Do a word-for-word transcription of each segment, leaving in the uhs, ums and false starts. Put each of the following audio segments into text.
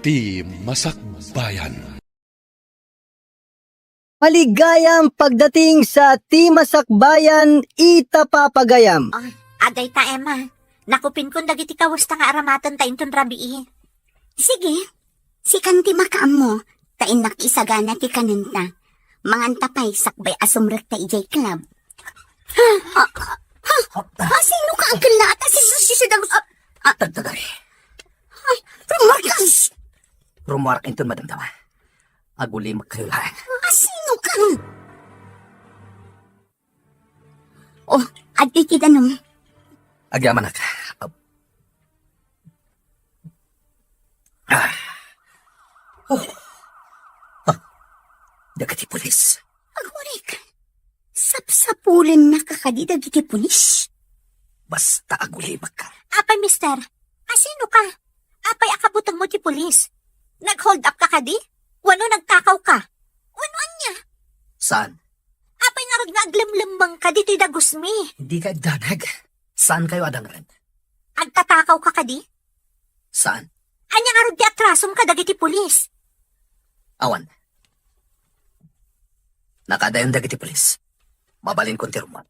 Ti Masakbayan. Maligayam pagdating sa Ti Masakbayan, ita papagayam. Oh, adayta, Emma. Nakupinkon dagiti kawesta nga aramatenta inton rabii. Sige, sikan ti makaammo, ta innak isagana ti kanenta. Manganta pay sakbay a sumrekta idiay club. Ha? Ha? Ha? Sino ka, Uncle Nat? Si, si, si, si Dagus-, ah, ah. Tagtagari. Ay, Marcos! Rumuarak inton madamdama. Agulimek kayo laeng. Ah, sino ka? Oh, adda ti danum. Agyamanak. Ah. Oh. Ah. Dagiti pulis. Agurik. Sapsapulennaka kadi dagiti pulis? Basta agulimek ka. Apay, mister, asino ka? Apay a kabutengmo ti pulis? Nag-hold up ka kadi? Wenno nagtakaw ka? Wenno ania? Saan? Apay ngarud nga aglemlemmeng ka ditoy dagusmi? Di ka agdanag. Saan kayo adangren? Agtatakaw ka kadi? Saan? Ania ngarud ti atrasom kadagiti pulis? Awan. Nakadayon dagiti pulis. Mabalinkon ti rummuar.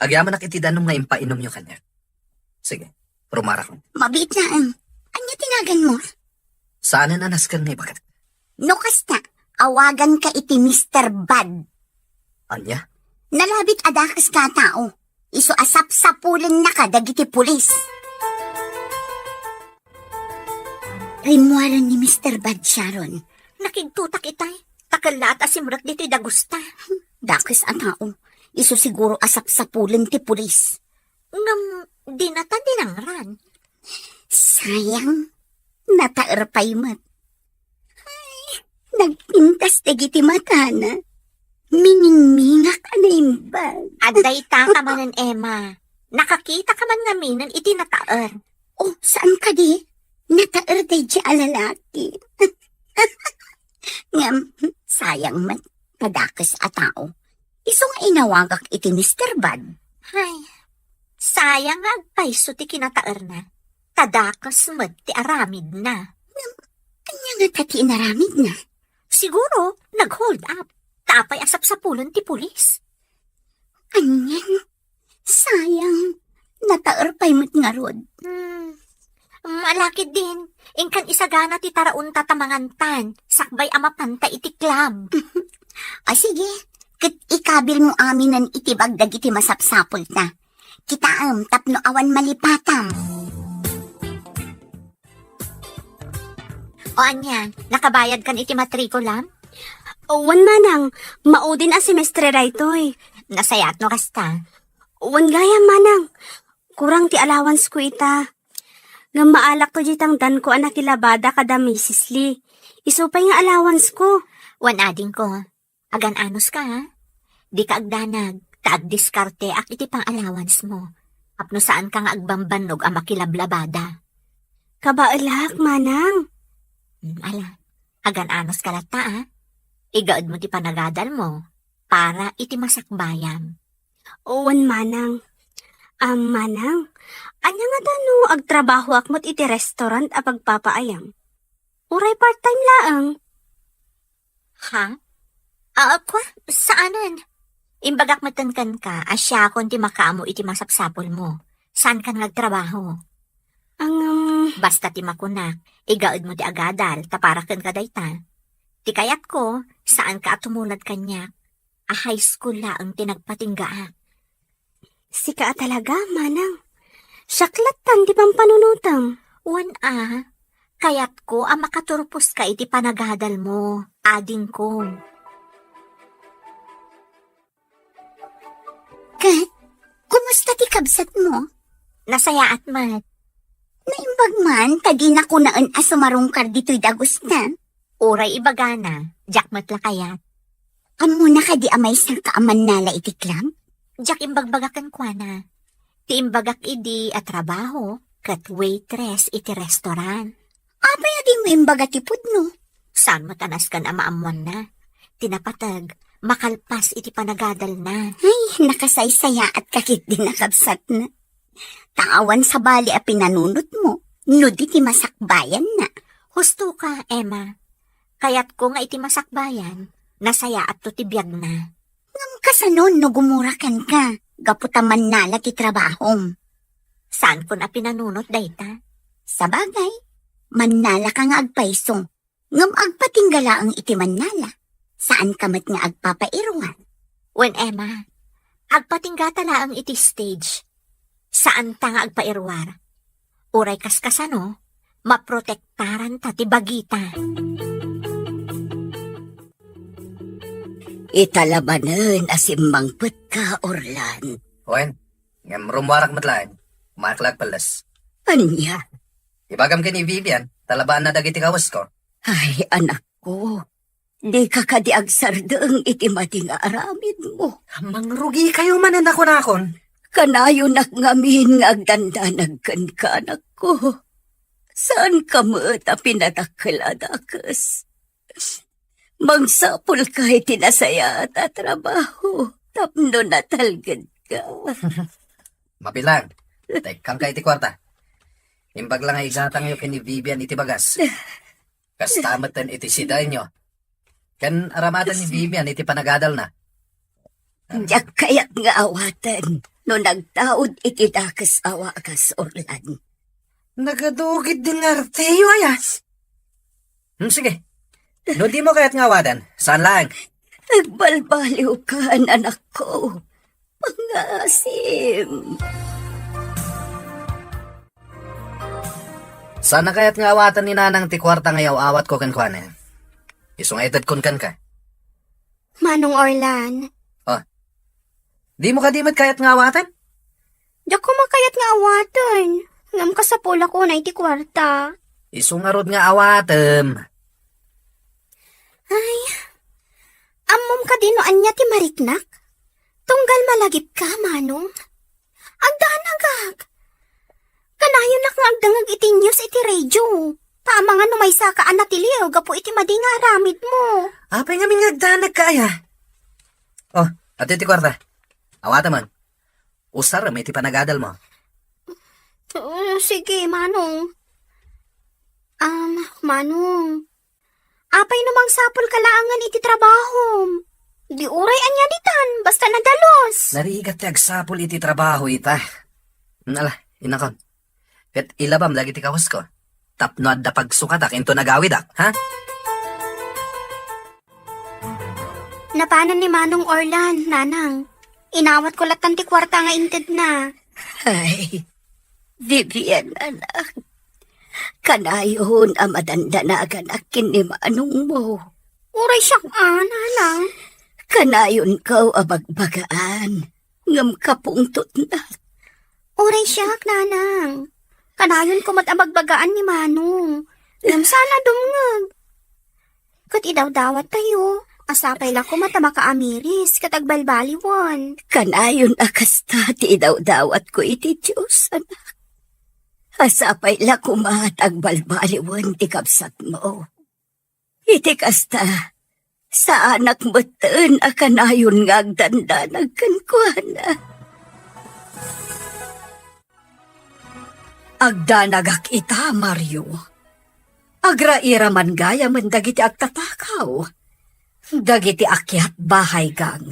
Agyamanak iti danum nga impainomyo kaniak. Sige, rumarakon. Mabiit laeng. Ania ti naganmo? Saanen a nasken nga ibagak. No kasta, awaganka iti Mister Bad. Ania? Nalabit a dakeska a tao. Isu a sapsapulennaka dagiti pulis. Rimmuaren ni Mister Bad, Sharon. Nakigtotak itay. Ta kellaat a simrek ditoy dagusta. Dakes a tao. Isu siguro a sapsapulen ti pulis. Ngem, dinata dinangran. Sayang, nataer pay met. Ay, nagpintas dagiti matana. Miningmingak a naimbag. Adda ita ka manen, Emma. Nakakita ka man ngamin iti nataer. Oh, saan kadi? Nataer daydi a lalaki. Ngem, sayang met, ta dakes a tao. Isu nga inawagak iti Mister Bad. Hay, sayang nga agpayso ti kinataerna. Ta dakes met ti aramidna. Ngem, ania ngata ti inaramidna? Siguro, nag-hold up. Ta apay a sapsapulen ti pulis? Anian? Sayang, nataer pay met ngarud. Hmm. Malakid din, inkan isagana ti taraonta ta mangantan, sakbay a mapanta iti club. A, sige, ket ikabilmo aminen iti bag dagiti masapsapulta. Kitaem tapno awan malipatam. O ania, nakabayad kan iti matrikulam? Wen, manang, maudin a semestre daytoy. Nasayaat no kasta. Wen gayam, manang. Kurang ti allowance ko ita. Ngem maalakto diay tangdanko a nakilabada kada Misis Lee. Isu pay nga allowance ko. Wen adingko. Agan-anos ka, ha? Dika agdanag, ta agdiskarteak iti pang-allowance mo. Tapno saan ka nga agbambannog a makilablabada. Kabaelak, manang. Hmm, ala, agan-anos ka latta, ha? Igaed mo ti panagadal mo para iti masakbayam. Wen, manang. Am, manang, ania ngata no agtrabahoak met iti restaurant a pagpapaayam? Uray part-time laeng. Ha? Ah, kwa? Saanen? Imbagak metten kenka a siakon ti makaammo iti masapsapulmo. Saankan nga agtrabaho? Ngem, basta ti makunak, igaedmo ti agadal, ta para kenka dayta. Ti kayatko, saanka a tumulad kaniak. A high school laeng ti nagpatinggaak. Sika a talaga, manang. Siak lattan ti pampanunotem. Wen a, kayatko a makaturposka iti panagadalmo, adingko. Ket, kumusta ti kabsatmo? Nasayaat met. Naimbag man ta dina kunaen a sumarungkar ditoy dagusta. Uray ibagana, diak met la kayat. Ammona kadi a maysa ka a mannala iti club? Diak imbagbagak kenkuana. Ti imbagak idi a trabaho ket waitress iti restaurant. Apay a dimo imbaga ti pudno? Saan met a nasken a maammoanna? Ti napateg, makalpas iti panagadalna. Ay, nakasaysayaatka ketdi a kabsatna. Ta awan sabali a pinanunotmo, no di ti masakbayanna. Husto ka, Emma. Kayatko nga iti masakbayan, nasayaatto ti biagna. Ngem kasano no gumura kenka, gapu ta mannala ti trabahom? Saankon a pinanunot dayta. Sabagay, mannalaka nga agpayso, ngem agpatingga laeng iti mannala. Saanka met nga agpapairuar. Wen, Emma, agpatinggata laeng iti stage. Saanta nga agpairuar. Uray kaskasano, maprotektaranta ti bagita. Ita la manen a simmangpetka, Orlan. Wen, ngem rummuarak met laeng. Umayak la agpelles. Ania? Ibagam ken ni Vivian, talabaanna dagiti kawesko. Ay, anakko, dika kadi agsardeng iti madi nga aramidmo. Mangrugikayo manen a kunakon. Kanayonak ngamin nga agdandanag kenka, anakko. Saanka met a pinadakkel a dakes. Mangsapulka iti nasayaat a trabaho tapno natalgedka. Mabilang, tekkangka iti kuarta. Imbag la nga igatangyo ken ni Vivian iti bagas. Kasta metten iti sidaenyo. Ken aramaten ni Vivian iti panagadalna. Diak kayat nga awaten no nagtaud iti dakes a wagas, Orlan. Nagadugid din nga arteyo, aya. Hmm, sige. No dimo kayat nga awaten, saan laeng? Agbalbaliwkan, anakko. Pangasim. Saan a kayat nga awaten ni Nanang ti kuarta nga iyaw-awatko kenkuana? Isu nga itedkon kenka. Manong Orlan. Ah. Dimo kadi met kayat nga awaten? Diak koma kayat nga awaten. Ngem kasapulak unay ti kuarta. Isu ngarud nga awatem. Ay, ammom kadi no ania ti mariknak? Tunggal malagipka, Manong. Agdanagak. Kanayonak nga agdengngeg iti news iti radio. Ta amangan no maysaka a natiliw gapu iti madi nga aramidmo. Apay ngamin nga agdanagka, aya? Oh, adtoy ti kuarta. Awatem man. Usarem iti panagadalmo. Oh, sige, Manong. Um, Manong. Apay no mangsapulka laengen iti trabahom? Di uray ania ditan, basta nadalus. Narigat ti agsapul iti trabaho ita. Ala, inakon. Ket ilabam dagiti kawesko. Tapno adda pagsukatak inton agawidak, ha? Napanon ni Manong Orlan, Nanang. Inawatko lattan ti kuarta nga intedna. Ay, Vivian, anak. Kanayon a madandanaganak ken ni manongmo. Uray siak a, Nanang. Kanayonko a bagbagaan, ngem kapungtotnak. Uray siak, Nanang. Kanayonko met a bagbagaan ni Manong. Ngem saan a dumngeg. Ket idawdawattayo, a sapay la koma ta makaamiris ket agbalbaliwen. Kanayon a kasta ti idawdawatko iti Dios, anak. A sapay la koma ta agbalbaliwen ti kabsatmo. Iti kasta, saanak metten a kanayon nga agdandanag kenkuana. Agdanagak ita, Mario. Agrairaman gayamen dagiti agtatakaw, dagiti agiat bahay gang.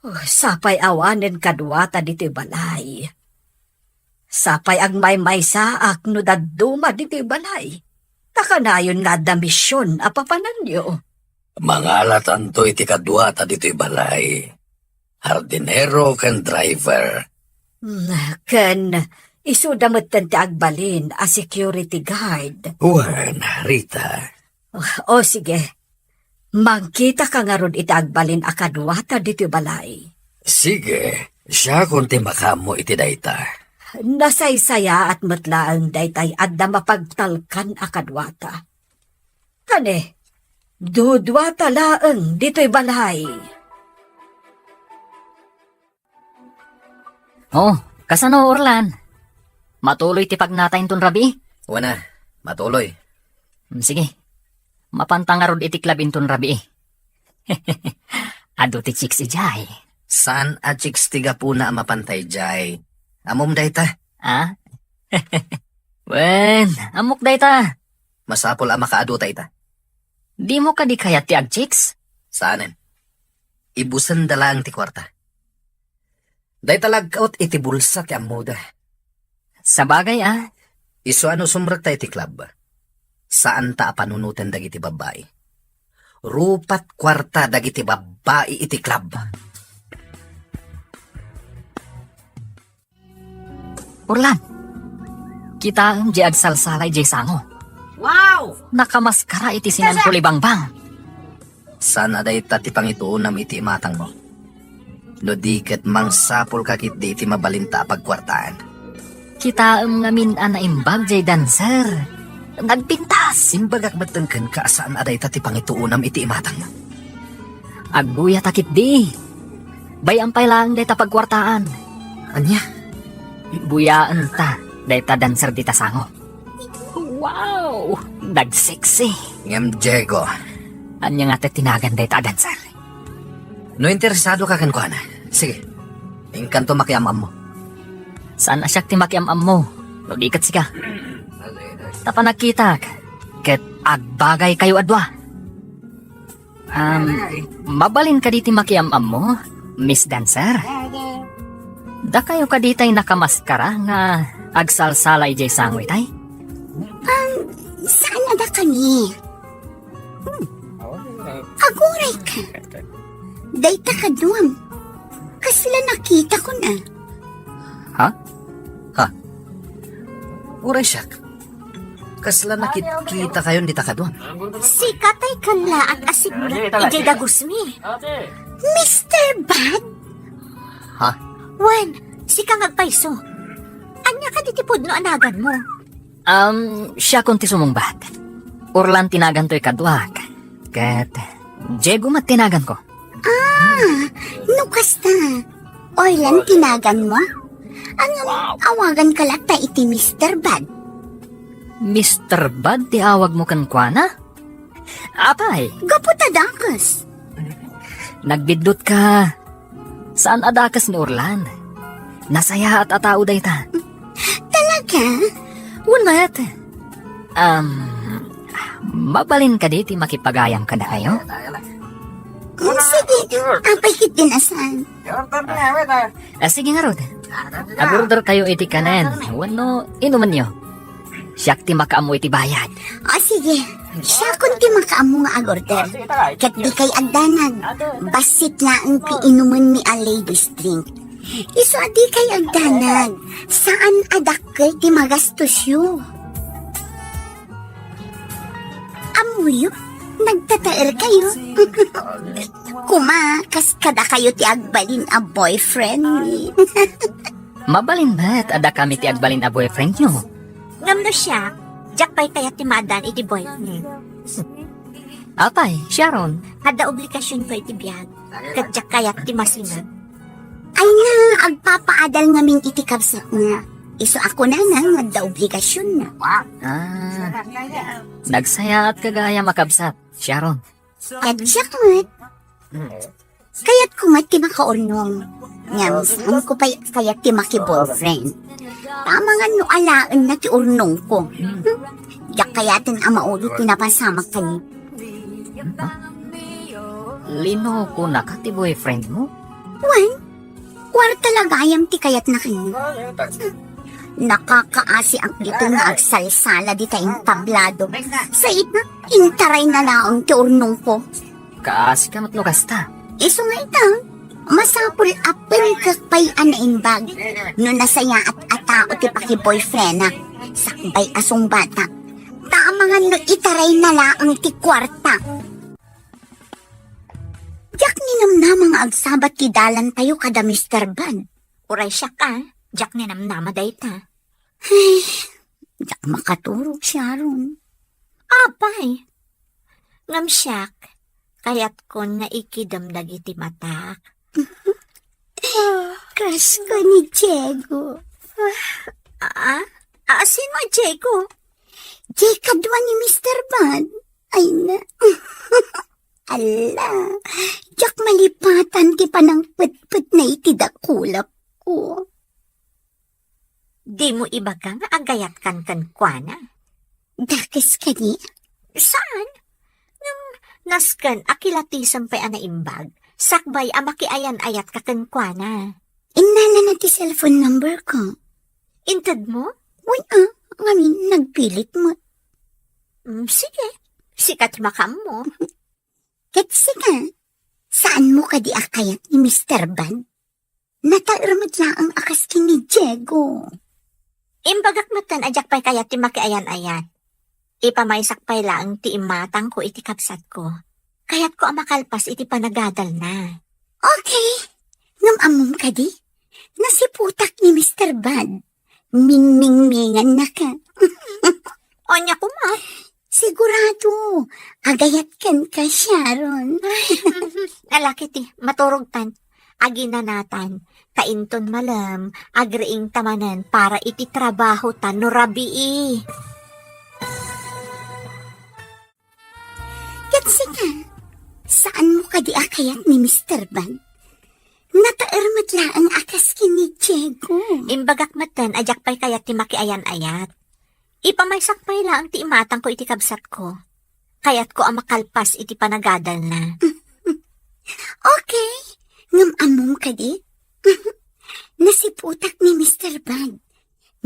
Oh, sapay awanen kaduata ditoy balay. Sapay agmaymaysaak no dadduma ditoy balay. Ta kanayon nga adda mision a papananyo. Mangalatanto iti kaduata ditoy balay. Hardinero ken driver. Mm, ken isuda metten ti agbalin a security guard. Wen, Rita. O, o, sige. Mangkitaka ngarud iti agbalin a kaduata ditoy balay. Sige, siakon ti makaammo iti dayta. Nasaysayaat met laeng daytay adda mapagtalkan a kaduata. Kani, duduata laeng ditoy balay. Oh, kasano, Orlan? Matuloy ti pagnata inton rabii? Wen a, matuloy. Hmm, sige. Mapanta ngarud iti club inton rabii. Adu ti chicks idiay. Saan a chicks ti gapuna a mapanta idiay? Ammom dayta? Ah? Wen, ammok dayta. Masapul a makaadu ta ita. Dimo kadi kayat ti agchicks? Saanen. Ibusenda laeng ti kuarta. Dayta lagkaw iti bulsa ti ammoda. Sabagay, a. Isu a no sumrekta iti club, saanta a panunoten dagiti babbai. Rupat kuarta dagiti babbai iti club. Orlan, kitaem diay agsalsala idiay sango. Wow! Nakamaskara iti sinanto libangbang. Saan a dayta ti pangituonam iti imatangmo? No di ket mangsapulka ketdi iti mabalinta a pagkuartaan. Kitaem ngamin a naimbag diay dancer. Nagpintas! Imbagak metten kenka a saan a dayta ti pangituonam iti imatangmo. Agbuyata ketdi. Bay-am pay laeng dayta pagkuartaan. Ania? Buyaenta dayta dancer dita sango. Wow! Nagseksi. Ngem Diego. Ania ngata ti nagan dayta a dancer? No interesadoka kenkuana, sige. Inkanto makiam-ammo. Saan a siak ti makiam-ammo, no di ket sika? Ta panagkitak, ket agbagaykayo a dua. Um, mabalin kadi ti makiam-ammo, Miss Dancer? Dakayo kadi tay nakamaskara nga agsalsala idiay sango itay? Um, saan a dakami? Hmm. Aguray ka. Dayta kaduam. Kasla nakita ko na. Ha? Ha? Uray siak. Kasla nakitkita kayon dita kaduam. Sika tay kallaat a simrek idiay dagusmi. Mister Bad? Ha? Wen, sika nga agpayso. Ania kadi ti pudno a naganmo? Um, siakon ti sumungbat. Orlan ti naganto ikaduak. Ket Diego met ti naganko. Ah, no kasta, Orlan ti naganmo? Ngem awaganka latta iti Mister Bad. Mister Bad ti awagmo kenkuana? Apay! Gapu ta dakes. Nagbiddut ka. Saan a dakes ni Orlan. Nasayaat a tao dayta. Talaga? Wen met. Um, mabalin kadi ti makipagayam kadakayo? Mm, sige, apay ketdi a saan. Ah, sige ngarud. Agorder kayo iti kanen, wenno inumenyo. Siak ti makaammo iti bayad. O, sige. Siakon ti makaammo nga agorder. Ket dikay agdanag. Bassit laeng ti inumenmi a ladies drink. Isu a dikay agdanag. Saan a dakkel ti magastosyo. Ammoyo, nagtataer kayo. Kuma, kas kadakayo ti agbalin a boyfriend. Mabalin met a dakami ti agbalin a boyfriendyo. Ngem no siak, diak pay kayat ti maaddaan iti boyfriend. Apay, Sharon? Adda obligasionko iti biag, ket diak kayat ti masinag. Ay na, agpapaadal ngamin iti kabsatna. Isu a kunana nga adda obligasionna. Ah, nagsayaatka gayam a kabsat, Sharon. Ket diak met. Kayatko met ti makaurnong. Ngem saanko pay kayat ti makiboyfriend. Amangan no alaenna ti urnongko. Hmm? Diak kayaten a mauli ti napasamak kaniak. Linokonaka ti boyfriendmo? Wen, kuarta la gayam ti kayatna kaniak. Nakakaasiak ditoy nga agsalsala dita entablado. Sait, intarayna laeng ti urnongko. Kaasika met no kasta. Isu nga ita, masapul a pengkek pay a naimbag no nasayaat a tao ti pakiboyfriendak, sakbay a sungbatak. Ta amangan no itarayna laeng ti kuarta. Diak ninamnama nga agsabat ti dalantayo kada Mister Bad. Uray siak a, diak ninamnama dayta. Ay, diak makaturog, Sharon. Apay, ngem siak, kayatkon nga ikidem dagiti matak. Crush ko ni Diego. Ah? Ah, sino a Diego? Diay kadua ni Mister Bad. Ay na. Ala, diak malipatan ti panangpetpetna iti dakulapko. Dimo ibaga nga agayatkan kenkuana. Dakes kadi? Saan? Ngem nasken a kilatisem pay a naimbag, sakbay a makiayan-ayatka kenkuana. Innalana ti cellphone number ko. Intedmo? Wen a, ngamin nagpilit met. Mm, sige. Sika ti makaammo. Ket sika, saanmo kadi a kayat ni Mister Bad? Nataer met laeng a kas ken ni Diego. Imbagak metten a diak pay kayat ti makiayan-ayat. Ipamaysak pay laeng ti imatangko iti kabsatko. Kayatko a makalpas iti panagadalna. Okay. Ngem ammom kadi? Nasiputak ni Mister Bad. Mingmingmingannaka. Ania koma? Sigurado, agayat kenka, Sharon. Alaketi, maturogtan. Aginanatan. Ta inton malem, agriingta manen para iti trabahota no rabii. Ket sika, saanmo kadi a kayat ni Mister Bad? Nataer met laeng a kas ken ni Diego. Imbagak metten a diak pay kayat ti makiayan-ayat. Ipamaysak pay laeng ti imatangko iti kabsatko. Kayatko a makalpas iti panagadalna. Okay. Ngem ammom kadi? Nasiputak ni Mister Bad.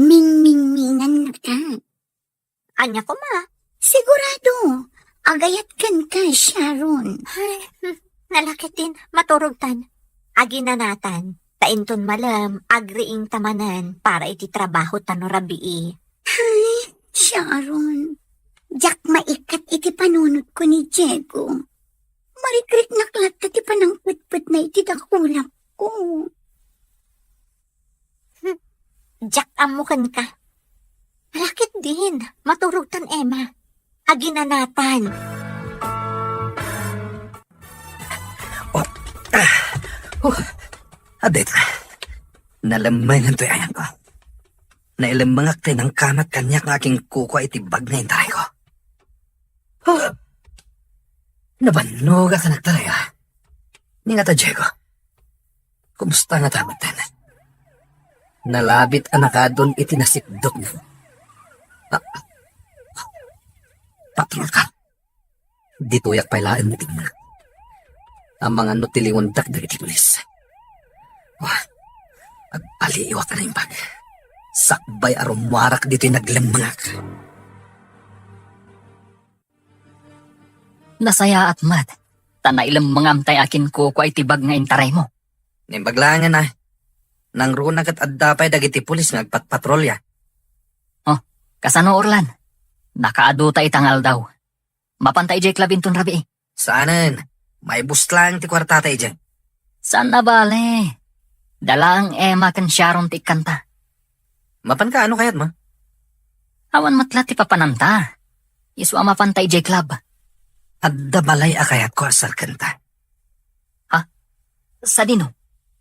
Mingmingmingannaka. Ania koma? Sigurado, agayat kenka, Sharon. Ay, hmm, nalaketin, maturogtan. Aginanatan, ta inton malem, agriingta manen para iti trabahota no rabii. Ay, Sharon, diak maikat iti panunotko ni Diego. Marikriknak latta ti panangpetpetna iti dakulapko. Hmm. Diak ammo kenka. Alaketdin, maturogtan, Emma. Aginanatan. Oh. Ah. Oh. Adda ita. Nalemmengan toy ayanko. Nailemmengak ti nangkamat kaniak nga akinkukua iti bag nga intarayko. Oh. Nabannogak a nagtaray, ah. Ni nga ta, Diego. Kumusta nga ta metten? Nalabit a nakadun iti nasikdutna. Ah. Patrolka. Ditoyak pay laeng natingna. Amangan no tilingondak dagiti pulis. Wah, agpaliiwak a naimbag. Sakbay a rummuarak ditoy naglemmengak. Nasayaat met, ta nailemmengam tay akinkukua iti bag nga intaraymo. Naimbag laengen a. Nangruna ket adda pay dagiti pulis nga agpatpatrolya. Oh, kasano, Orlan? Nakaadu ta ita nga aldaw. Mapanta idiay club inton rabii. Saanen. Maibus laeng ti kuartata idiay. Saan a bale. Dalaeng Emma ken Sharon ti ikkanta. Mapanka, ano kayatmo? Awan met la ti papananta. Isu a mapanta idiay club. Adda balay a kayatko a serkenta. Ha? Sadino?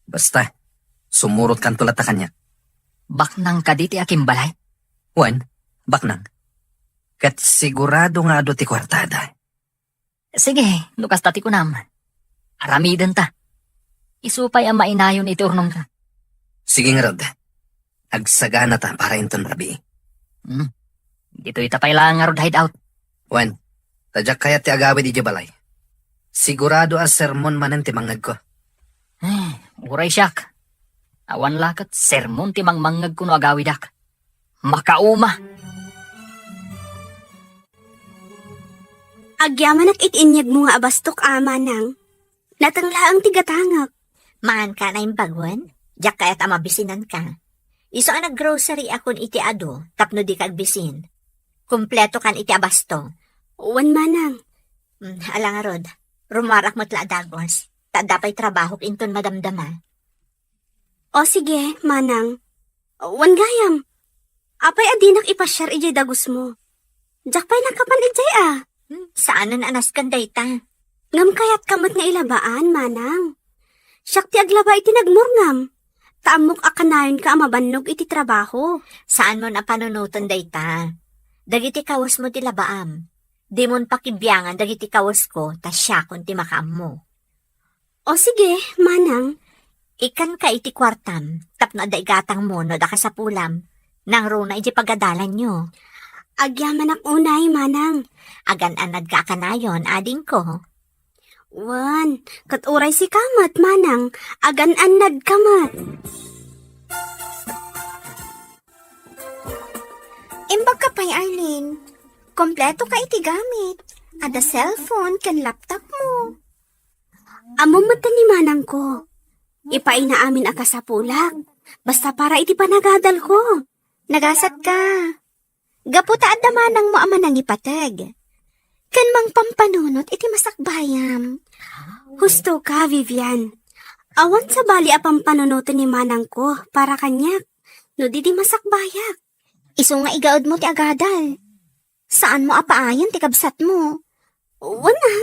Basta, sumurotkanto latta kaniak. Baknang kadi ti akimbalay? Wen, baknang. Ket sigurado nga adu ti kuartada. Sige, no kasta ti kunam. Aramidenta. Isu pay a mainayon iti urnongka. Sige ngarud. Agsagana ta para inton rabii. Hmm. Ditoy ta pay laeng ngarud hideout. Wen, ta diak kayat ti agawid idiay balay. Sigurado a sermon manen ti mangngegko. Eh, uray siak. Awan la ket sermon ti mangmangngegko no agawidak. Makauma. Agyamanak iti inyegmo nga abastok, a, manang. Nateng laeng ti gatangek. Maanka naimbag wen? Diak kayat a mabisinanka. Isu a nag-grocery akon iti adu tapno dika agbisin. Kumpleto kan iti abasto. Wen, manang. Hmm, ala ngarud. Rumuarak met la a dagos. Ta adda pay trabahok inton madamdama. O sige, manang. Wen gayam. Apay a dinak ipasiar idiay dagosmo? Diak pay nakapan idiay a. Hmm, saanen a nasken dayta. Ngem kayatka met nga ilabaan, manang. Siak ti aglaba iti nagmurngam. Ta ammok a kanayonka a mabannog iti trabaho. Saanmon a panunoten dayta. Dagiti kawesmo ti labaam. Dimon pakibiangan dagiti kawesko, ta siakon ti makaammo. O sige, manang. Ikkanka iti kuartam, tapno adda igatangmo no adda kasapulam. Nangruna idiay pagadalanyo. Agyamanak unay, manang. Agan-annadka a kanayon, adingko. Wen, ket uray sika met, manang, agan-annadka met. Imbagka pay, Arlene. Kompleto ka iti gamit. Adda cellphone ken laptop mo. Ammom met ni manangko. Ipaayna amin a kasapulak. Basta para iti panagadalko. Nagasat ka. Gapu ta adda manangmo a manangipateg ken mangpampanunot iti masakbayam. Husto ka, Vivian. Awan sabali a pampanunoten ni manangko para kaniak no di di masakbayak. Isu nga igaedmo ti agadal. Saanmo a paayen ti kabsatmo. Wen a,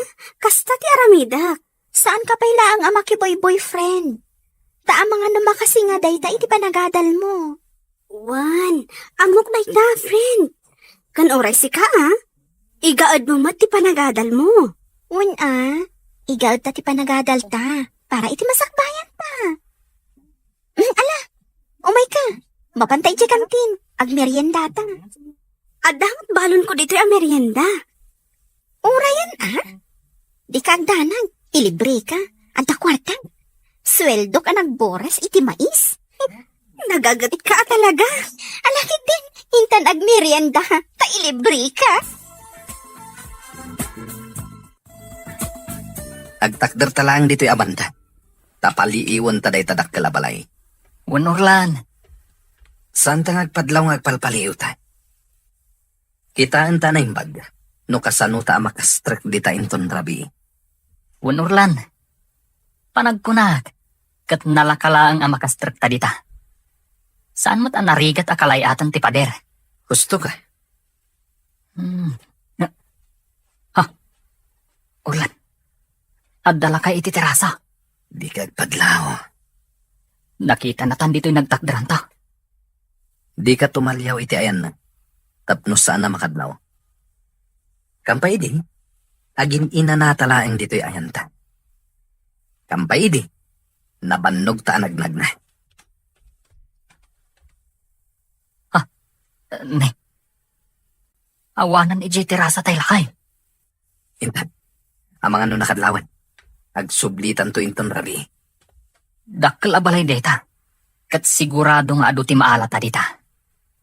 kasta ti aramidek. Saan ka pay laeng a makiboy-boyfriend. Ta amangan no makasinga dayta iti panagadalmo. Wen, ammok dayta, friend. Ken uray sika, a? Igaedmo met ti panagadalmo. Wen a, igaedta ti panagadalta para iti masakbayanta. Mm, ala, umayka. Mapanta idiay kantin. Agmeriendata. Adda met balonko ditoy a merienda. Urayen a? Dika agdanag. Ilibreka. Adda kuarta. Sueldok a nagboras iti mais. Nagagetka a talaga. Ala ketdin, intan agmerienda, ta ilibreka. Agtakderta laeng ditoy a banda. Ta paliiwenta dayta dakkel a balay. Wen, Orlan. Saanta nga agpadlaw nga agpalpaliiwta. Kitaenta a naimbag no kasanota a makastrek dita inton rabii. Wen, Orlan. Panagkunak, ket nalaka laeng a makastrekta dita. Saan met a narigat a kalay-atan ti pader. Husto ka. Hmm. Ha? Orlan. Adda lakay iti terasa. Dika agpadlaw. Nakitanatan ditoy nagtakderanta. Dika tumaliaw iti ayanna, tapno saan a makadlaw. Kampay idi, agin-inanata laeng ditoy ayanta. Kampay idi, nabannogta a nagnagna. Ha? Ne? Awanen idiay terasa tay lakay. Intan, amangan no nakadlawan. Agsublitanto inton rabii. Dakkel a balay dayta. Ket sigurado nga adu ti maalata dita.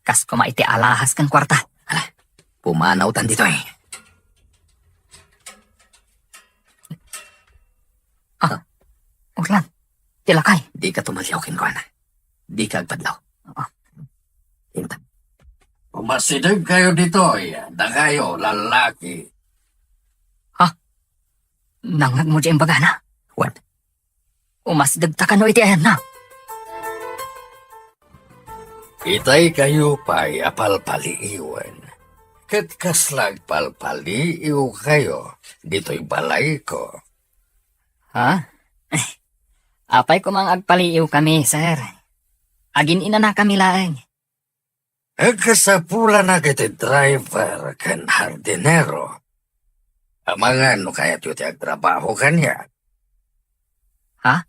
Kas koma iti alahas ken kuarta. Ala, pumanawtan ditoy. Ah, Orlan, ti lakay. Dika tumaliaw kenkuana. Dika agpadlaw. Ah. Intan. Umasidegkayo ditoy, dakayo, lallaki. Ha? Nangngegmo diay imbagana? Wen. Umasidegta kano iti ayanna? Itay kayo pay a palpaliiwen. Ket kasla agpalpaliiw kayo ditoy balayko. Ha? Apay koma nga agpaliiw kami, sir. Agin-inana kami laeng. Agkasapulanak iti driver ken hardinero. Amangan no kayatyo ti agtrabaho kaniak. Ha?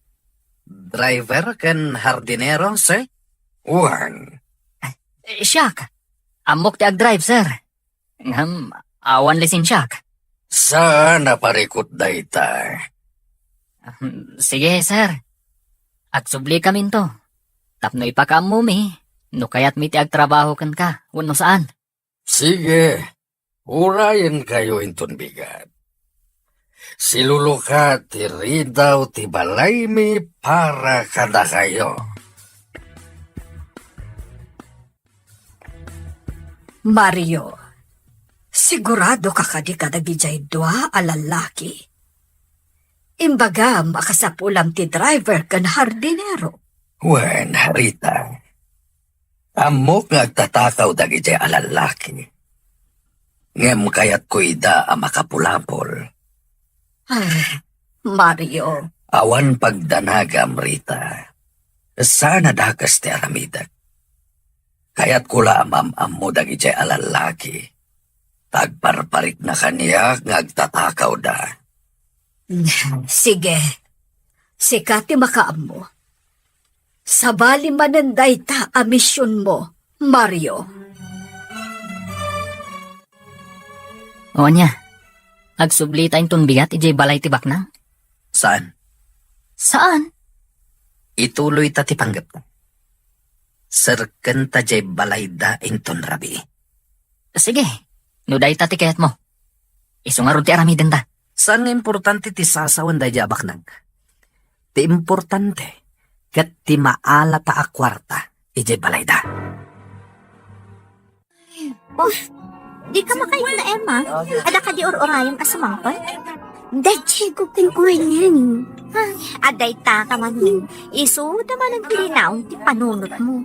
Driver ken hardinero, sir? Wen. Eh, siak. Ammok ti agdrive, sir. Ngem, awan lisensiak. Saan a parikut dayta. Hmm, sige, sir. Agsubli kaminto. Tapno ipakaammomi, no kayatmi ti agtrabaho kenka, wenno saan. Sige, urayenkayo inton bigat. Silulukat ti ridaw ti balaymi para kadakayo. Mario, sigurado ka kadi kadagidiay dua a lallaki? Imbagam a kasapulam ti driver ken hardinero. Wen, Rita. Ammok nga agtatakaw dagidiay a lallaki. Ngem kayatko ida a makapulapol. Ah, Mario. Awan pagdanagam, Rita. Saan a dakes ti aramidek. Kayatko la a maam-ammo dagidiay a lallaki. Ta agparparikna kaniak nga agtatakawda. Sige. Sika ti makaammo. Sabali manen dayta a misionmo, Mario. O ania, agsublita inton bigat idiay balay ti baknang? Saan? Saan? Ituloyta ti panggepta. Serkenta diay balayda inton rabii. Sige, no dayta ti kayatmo. Isu ngarud ti aramidenta. Saan nga importante ti sasawen daydiay a baknang? Ti importante ket ti maalata a kuarta idiay balayda. Oh, di ka makaikna, Emma? Adda kadi ur-urayem a sumangpet? Da Diego, kunkuanan. Ay, adda ita ka man. Isu da manen ti linaon ti panunotmo.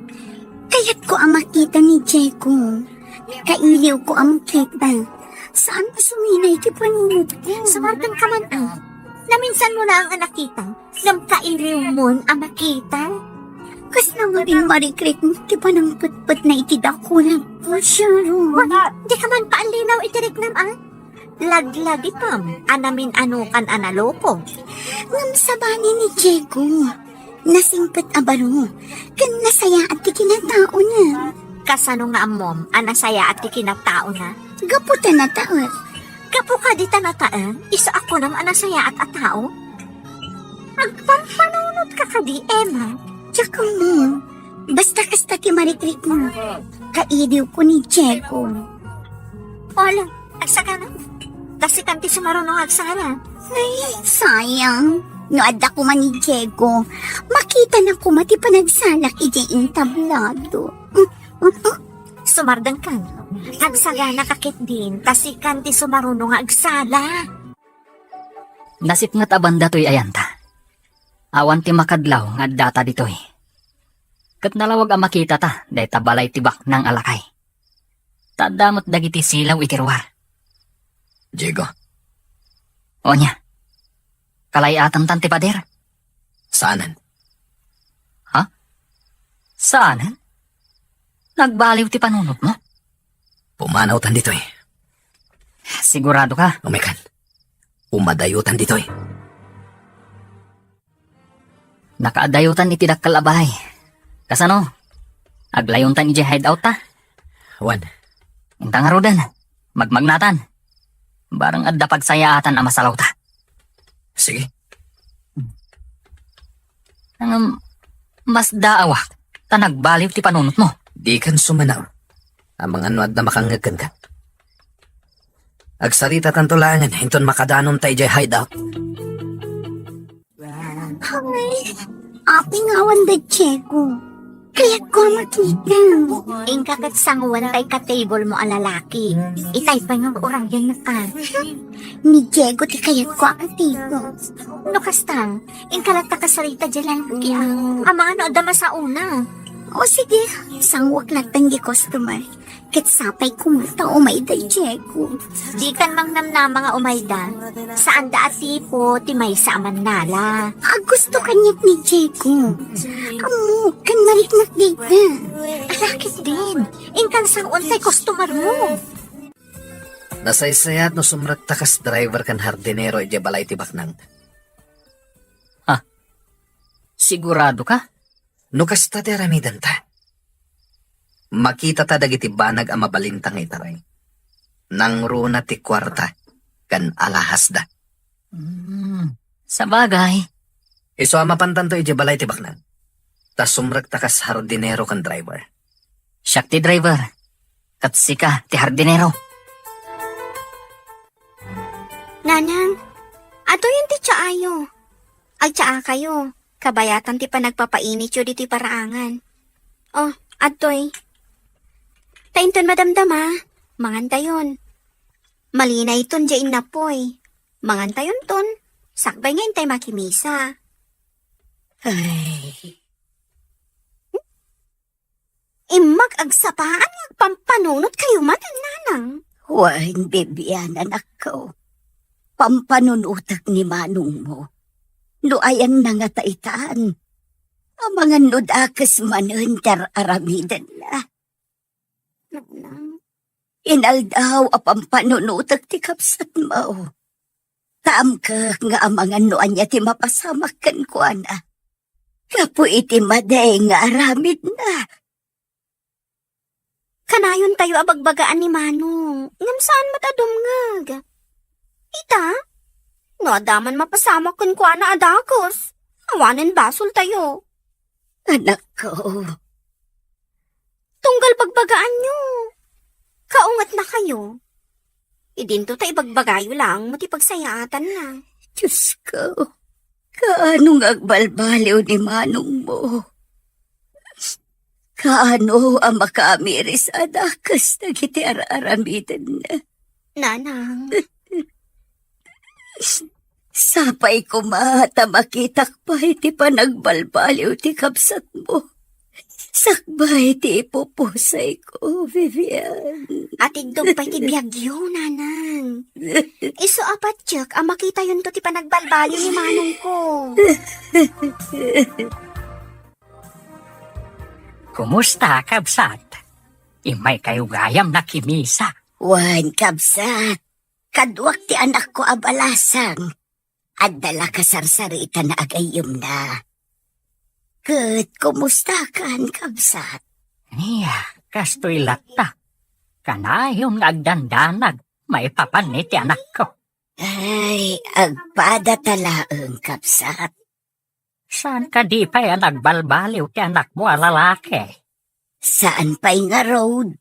Kayatko a makita ni Diego. Kailiwko a makita. Saan a suminay ti panunotko. Sumardeng ka man, ah. Naminsanmo laeng a nakita. Ngem kailiwmon a makita. Kasla nga rin marikrik ti panangpetpetna iti dakulag pusero. Wa, di ka man paallinaw iti riknam, ah. Laglagitam a namin-anokan a nalukong. Ngem sabali ni Diego, nasingpet a baro, ken nasayaat ti kinataona. Kasano nga ammom a nasayaat ti kinataona? Gapu ta nataek. Gapu kadi ta nataek, isu a kunam a nasayaat a tao? Agpampanunotka kadi, Emma? Diak ammo. Basta kasta ti marikrikmo. Kailiwko ni Diego. Wala, agsagana. Dasikan ti sumaruno nga agsala. Ay, sayang. No adda koma ni Diego, makitana koma ti panagsalak idiay entablado. Sumardengkan. Agsagana ka ketdin, ta sikan ti sumaruno nga agsala. Nasipnget a banda toy ayanta. Awan ti makadlaw nga addata ditoy. Ket nalawag a makitata dayta balay ti baknang a lakay. Ta adda met dagiti silaw iti ruar. Diego. Onya. Kalay-atantan ti pader? Saanen. Ha? Saanen? Nagbaliw ti panunotmo? Pumanawtan ditoy. Sigurado ka? Umekan. Umadayotan ditoy. Nakaadayotan iti dakkel a balay. Kasano? Aglayontan idiay hideout ta? Wen. Inta ngaruden. Magmagnatan. Bareng adda pagsayaatan a masalawta. Sige. Ngem, masdaawak ta nagbaliw ti panunotmo. Dikan sumanaw. Amangan no adda makangngeg kenka. Agsaritatanto laengen inton makadanonta idiay hideout. Ay, apay nga awan da Diego. Kayatko a makita. Inka ket sanguenta ika-table mo a lalaki. Itay pay nga urayenna ka. Ni Diego ti kayatko a ka-table. No kasta, inka latta kasarita diay lalaki, ah. Amangan no adda masaona. O sige, sanguek latta diay customer. Ket sapay koma ta umayda Diego. Dikan mangnamnama nga umayda. Saanda a tipo ti maysa a mannala. Agusto kaniak ni Diego. Ammok, ken mariknak dayta. Ala ketdin, inkan sanguentay customer mo. Nasaysayat no sumrekta kas driver ken hardinero idiay balay ti baknang. Ha? Sigurado ka? No kasta ti aramidenta, makitata dagiti banag a mabalinta nga itaray. Nangruna ti kuarta ken alahasda. Hmm, sabagay. Isu a mapantanto idiay balay ti baknang. Ta sumrekta kas hardinero ken driver. Siak ti driver, ket sika ti hardinero. Nanang, adtoyen ti tsaayo. Agtsaakayo, kabayatan ti panagpapainityo ditoy paraangan. Oh, adtoy. Ta inton madamdama, mangantayon. Malinayton diay innapoy. Mangantayonton, sakbay nga intay makimisa. Ay. Immag agsapaan nga agpampanunotkayo manen, nanang. Wen, bibian, anakko. Pampanunotek ni manongmo. No ayanna ngata itan, amangan no dakes manen ti ar-aramidenna. Nanang. Inaldaw a pampanunotek ti kabsatmo. Taamkek nga amangan no ania ti mapasamak kenkuana. Gapu iti madi nga aramidna. Kanayontayo a bagbagaan ni Manong, ngem saan met a dumngeg. Adda man mapasamak kenkuana a dakes. Awanen basoltayo. Anakko. Tunggal bagbagaanyo. Kaungetnakayo. Idinto ta ibagbagayo laeng mo ti pagsayaatanna. Diyos ko, kaano nga agbalbaliw ni manongmo? Kaano a makaamiris a dakes dagiti ar-aramidenna? Nanang. Sapay koma ta makitak pay ti panagbalbaliw ti kabsatmo. Sakbay ti ipupusayko, Vivian. Atiddog pay ti biagyo, Nanang. Isu a patiek a makitayonto ti panagbalbaliw ni manongko. Kumusta, kabsat? Immaykayo gayam nakimisa. Wen, kabsat. Kaduak ti anakko a balasang. Adda la kasarsaritana a gayyemna. Ket kumustakan, kabsat? Nia, kastoy latta. Kanayon nga agdandanag maipapan iti anakko. Ay, agpada ta laeng, kabsat. Saan kadi pay a nagbalbaliw ti anakmo a lalaki? Saan pay ngarud.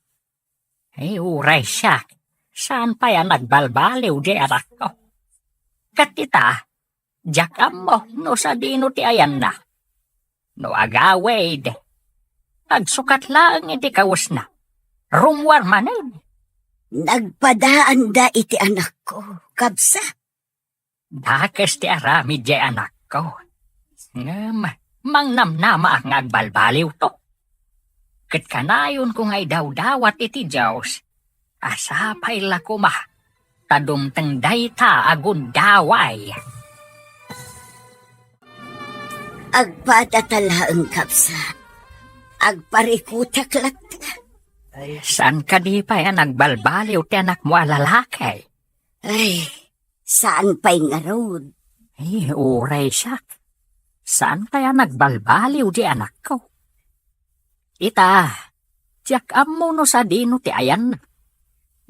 Ay, uray siak, saan pay a nagbalbaliw di anakko. Ket ita, diak ammo no sadino ti ayanna. No agawid, agsukat laeng iti kawesna. Rummuar manen. Nagpadaanda iti anakko, kabsat. Dakes ti aramid diay anakko. Ngem mangnamnamaak nga agbalbaliwto. Ket kanayonko nga idawdawat iti Dios a sapay la koma ta dumteng dayta a gundaway. Agpada ta laeng, kabsat. Agparikutak latta. Saan kadi pay a nagbalbaliw ti anakmo a lalaki? Ay, saan pay ngarud? Ay, uray siak. Saan pay a nagbalbaliw di anakko? Ita, diak ammo no sadino ti ayanna.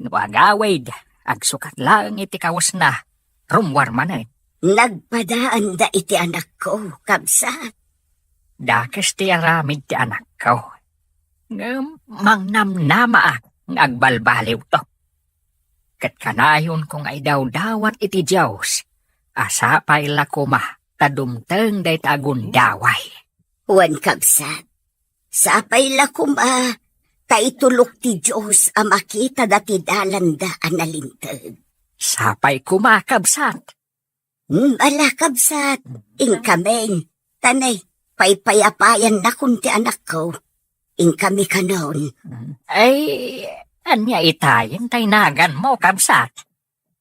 No agawid, agsukat laeng iti kawesna, rummuar manen. Nagpadaanda iti anakko, kabsat. Dakes ti aramid ti anakko. Ngem mangnamnamaak nga agbalbaliwto. Ket kanayonko nga idawdawat iti Dios a sapay la koma ta dumteng dayta a gundaway. Wen, kabsat, sapay la koma ta itulok ti Dios a makita dati dalanda a nalinteg. Sapay koma, kabsat. Hmm, ala, kabsat, inkami. Tanay, paypayapayannakon ti anakko. Inkami kanon. Ay, ania itayen tay naganmo, kabsat?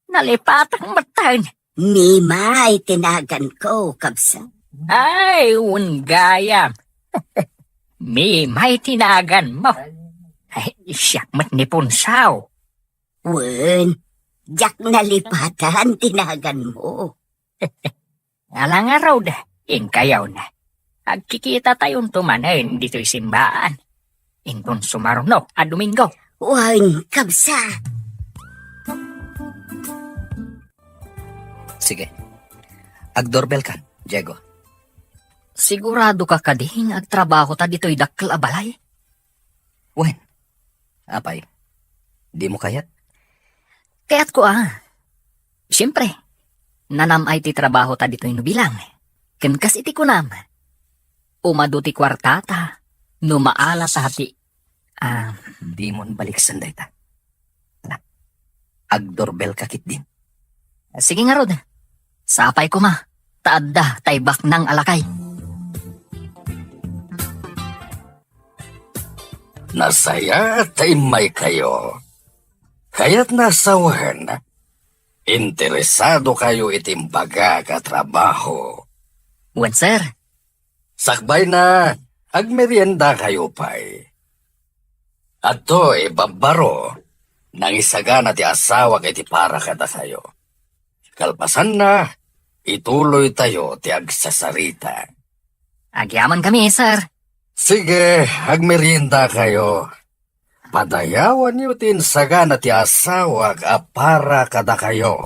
Nalipatak metten. Mimay ti naganko, kabsat. Ay, wen gayam. Mimay ti naganmo. Ay, siak met ni Punsaw. Wen, diak nalipatan ti naganmo. Ala ngarud, inkayawna. Agkikitatayon to manen ditoy simbaan. Inton sumaruno a Domingo. Wen, kabsat. Sige. Agdorbel kan, Diego. Sigurado ka kadi nga agtrabaho ta ditoy dakkel a balay? Wen. Apay, dimo kayat? Kayatko a. Siempre, nanam-ay ti trabaho ta ditoy no bilang. Ken kas iti kunam, umadu ti kuartata, no maala ta ti, ah, dimon baliksen dayta. Ala, agdorbel ka ketdin. Sige ngarud. Sapay koma, ta adda tay baknang a lakay. Nasayaat ta immaykayo. Kayatna a sawen, interesado kayo iti imbagak a trabaho. Wen, sir. Sakbayna, agmerienda kayo pay. Adtoy babbaro, nangisagana ti asawak iti para kadakayo. Kalpasanna, ituloytayo ti agsasarita. Agyamankami, sir. Sige, agmerienda kayo. Padayawanyo ti insagana ti asawak a para kadakayo.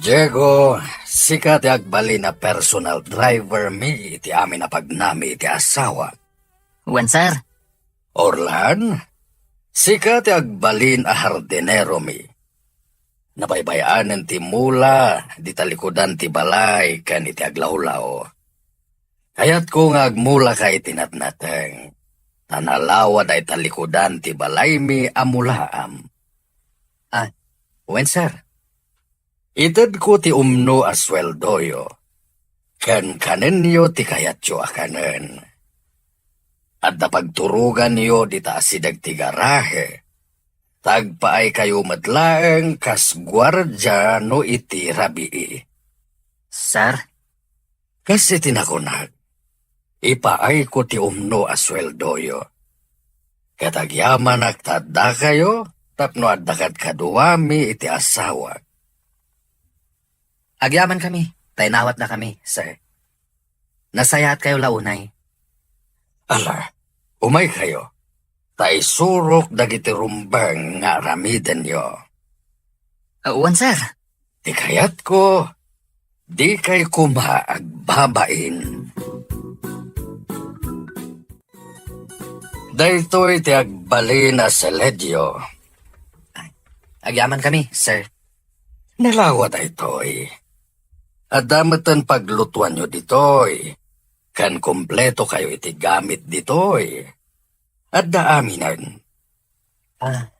Diego, sika ti agbalin a personal driver mi iti amin a pagnami iti asawa. Wen, sir. Orlan, sika ti agbalin a hardinero mi. Nabaybay-anen ti mula, di talikudan ti balay, ken iti aglawlaw. Kayatko nga agmulaka iti natnateng, ta nalawa dayta likudan ti balaymi a mulaam. Ah, wen, sir. Itedko ti umno a sueldoyo, ken kanenyo ti kayatyo a kanen. Adda pagturoganyo dita asideg ti garahe, ta agpaaykayo met laeng kas guardia no iti rabii. Sir? Kas iti nakunak, ipaayko ti umno a sueldoyo. Ket agyamanak ta addakayo tapno adda kadkaduami iti asawak. Agyamankami, ta inawatnakami, sir. Nasayaatkayo la unay. Ala, umaykayo, ta isurok dagiti rumbeng nga aramidenyo. Wen, sir. Ti kayatko, dikay koma agbabain. Daytoy ti agbalin a seledio. Agyamankami, sir. Nalawa daytoy. Adda metten paglutuanyo ditoy, ken kumpletokayo iti gamit ditoy. Adda aminen. Ah,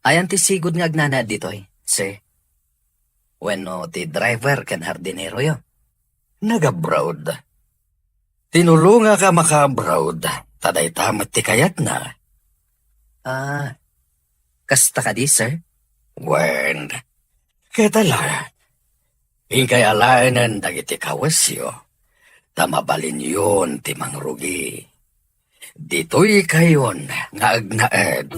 ayan ti sigud nga agnanaed ditoy, sir? Wenno ti driver ken hardineroyo? Nag-abroad. Tinulongak a maka-abroad, ta dayta met ti kayatna. Ah, kasta kadi, sir? Wen, ket ala, inkay alaenen dagiti kawesyo, ta mabalinyon ti mangrugi. Ditoykayon nga agnaed.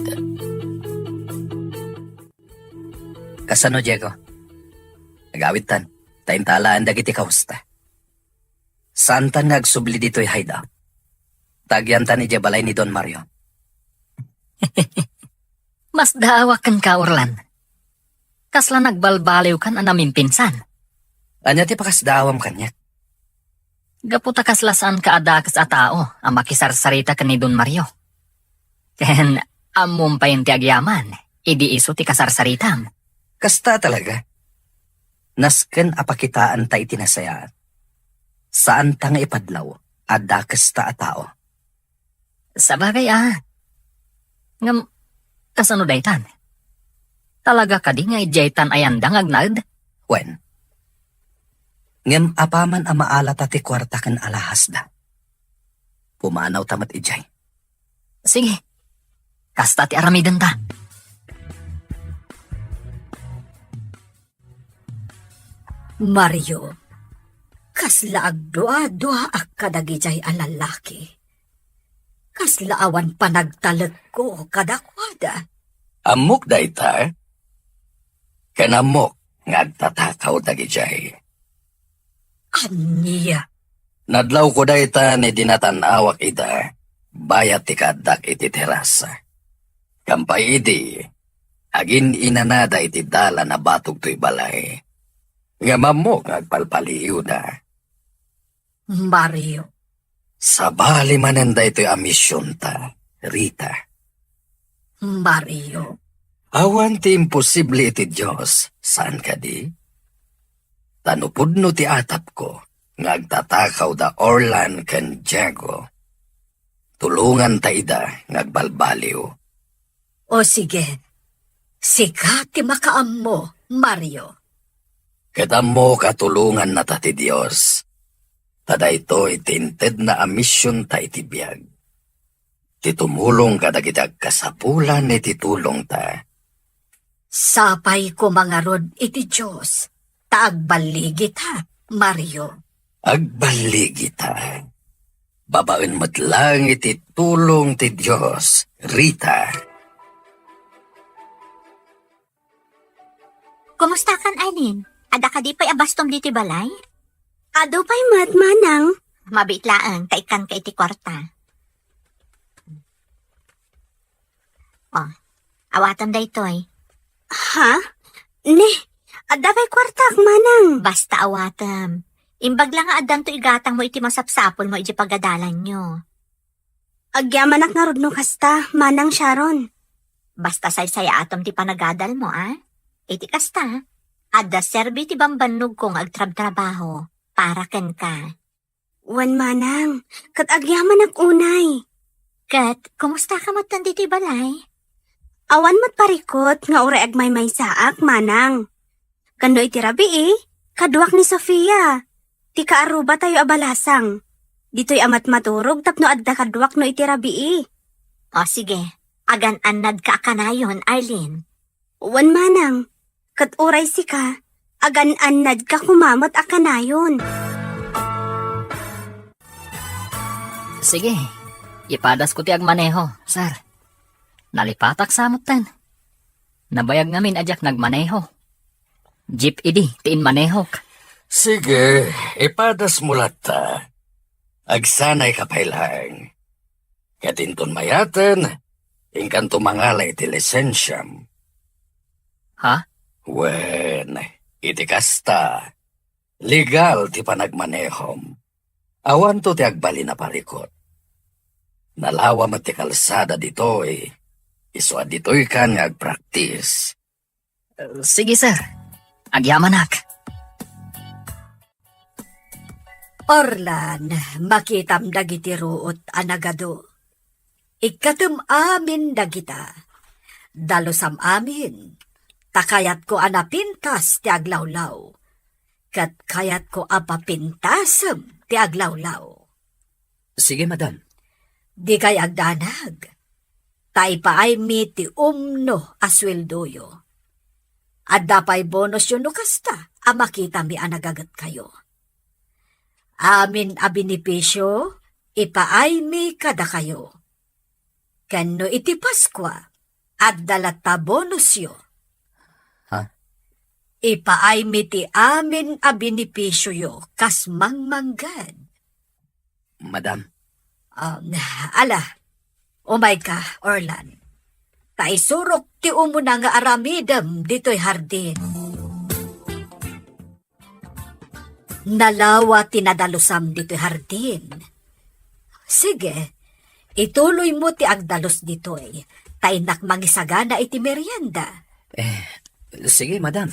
Kasano, Diego? Agawidtan, ta inta alaen dagiti kawesta. Saantan nga agsubli ditoy hideout. Ta agyantan idiay balay ni Don Mario. Masdaawak kenka, Orlan. Kasla nagbalbaliwkan a namimpinsan. Ania ti pakasdaawam kaniak? Gapu ta kasla saanka a dakes a tao a makisarsarita ken ni Don Mario. Ken ammom pay ti agyaman, idi isu ti kasarsaritam. Kasta talaga. Nasken a pakitaanta iti nasayaat. Saanta nga ipadlaw a dakesta a tao. Sabagay a. Ngem, kasano daytan? Talaga kadi nga idiaytan a yanda nga agnaed? Wen. Ngem apaman a maalata ti kuarta ken alahasda, pumanawta met idiay. Sige. Kasta ti aramidenta. Mario, kasla agdua-duaak kadagidiay a lallaki. Kasla awan panagtalekko kadakuada. Ammok dayta, ken ammok nga agtatakaw dagidiay. Ania? Nadlawko dayta idi natan-awak ida, bayat ti kaaddak iti terasa. Kampay idi, agin-inanada iti dalan a batog toy balay. Ngem ammok nga agpalpaliiwda. Mario. Sabali manen daytoy a misionta, Rita. Mario. Awan ti imposible iti Dios, saan kadi? Ta no pudno ti atapko nga agtatakaw da Orlan ken Diego, tulonganta ida nga agbalbaliw. O sige, sika ti makaammo, Mario. Ket ammok a tulongannata ti Dios, ta daytoy ti intedna a misionta iti biag. Ti tumulong kadagiti agkasapulan iti tulongta. Sapay koma ngarud iti Dios, ta agballigita, Mario. Agballigita. Babaen met laeng iti tulong ti Dios, Rita. Kumustakan, Aileen? Adda kadi pay a bastom ditoy balay? Adu pay met, manang. Mabiit laeng, ta ikkanka iti kuarta. Oh, awatem daytoy. Ha? Ne, Adda pay kuartak, manang. Basta awatem. Imbag la nga addanto igatangmo iti masapsapulmo iti pagadalanyo. Agyamanak ngarud no kasta, Manang Sharon. Basta saysayaatom ti panagadalmo, a? Iti kasta, adda serbi ti bambannogko nga agtrabtrabaho para kenka. Wen, manang, ket agyamanak unay. Ket, kumustaka met ditoy balay? Awan met parikut nga uray agmaymaysaak, manang. Ken no iti rabii, kaduak ni Sofia, ti kaarrubatayo a balasang. Ditoy a matmaturog tapno adda kaduak no iti rabii. O sige, agan-annadka a kanayon, Arlene. Wen, manang, ket uray sika, agan-annadka koma met a kanayon. Sige, ipadasko ti agmaneho, sir. Nalipatak sa metten. Nabayag ngamin a diak nagmaneho. Jeep idi ti inmanehok. Sige, ipadasmo latta. Agsanayka pay laeng. Ket inton mayaten, inkanto mangala iti lisensiam. Ha? Wen, iti kasta, legal ti panagmanehom. Awanto ti agbalin a parikut. Nalawa met ti kalsada ditoy. Isu a ditoykan nga agpraktis. Sige, sir. Agyamanak. Orlan, makitam dagiti ruot a nagadu. Ikkatem amin dagita. Dalusam amin. Ta kayatko a napintas ti aglawlaw. Ket kayatko a papintasem ti aglawlaw. Sige, madam. Dikay agdanag. Ta ipaaymi ti umno a sueldoyo. Adda pay bonusyo no kasta a makitami a nagagetkayo. Amin a benepisio, ipaaymi kadakayo. Ken no iti Paskua, adda latta bonusyo. Ha? Ipaaymi ti amin a benepisioyo kas mangmangged. Madam. Um, ala, umayka, Orlan. Ta isurok ti umuna nga aramidem ditoy hardin. Nalawa ti nadalusam ditoy hardin. Sige, ituloymo ti agdalus ditoy, ta innak mangisagana iti merienda. Eh, sige, madam.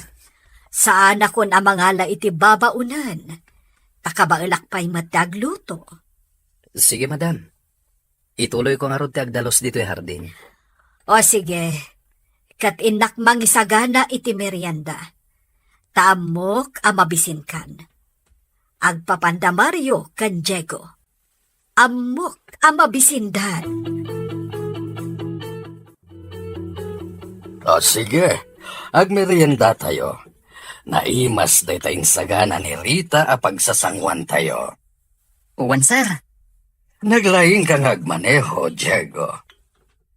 Saanakon a mangala iti babaonen, ta kabaelak pay met ti agluto. Sige, madam. Ituloyko ngarud ti agdalus ditoy hardin. O sige, ket innak mangisagana iti merienda. Ta ammok a mabisinkan. Agpapanda Mario ken Diego. Ammok a mabisindan. O sige, agmeriendatayo. Naimas dayta insagana ni Rita a pagsasanguantayo. Wen, sir. Naglaingka nga agmaneho, Diego.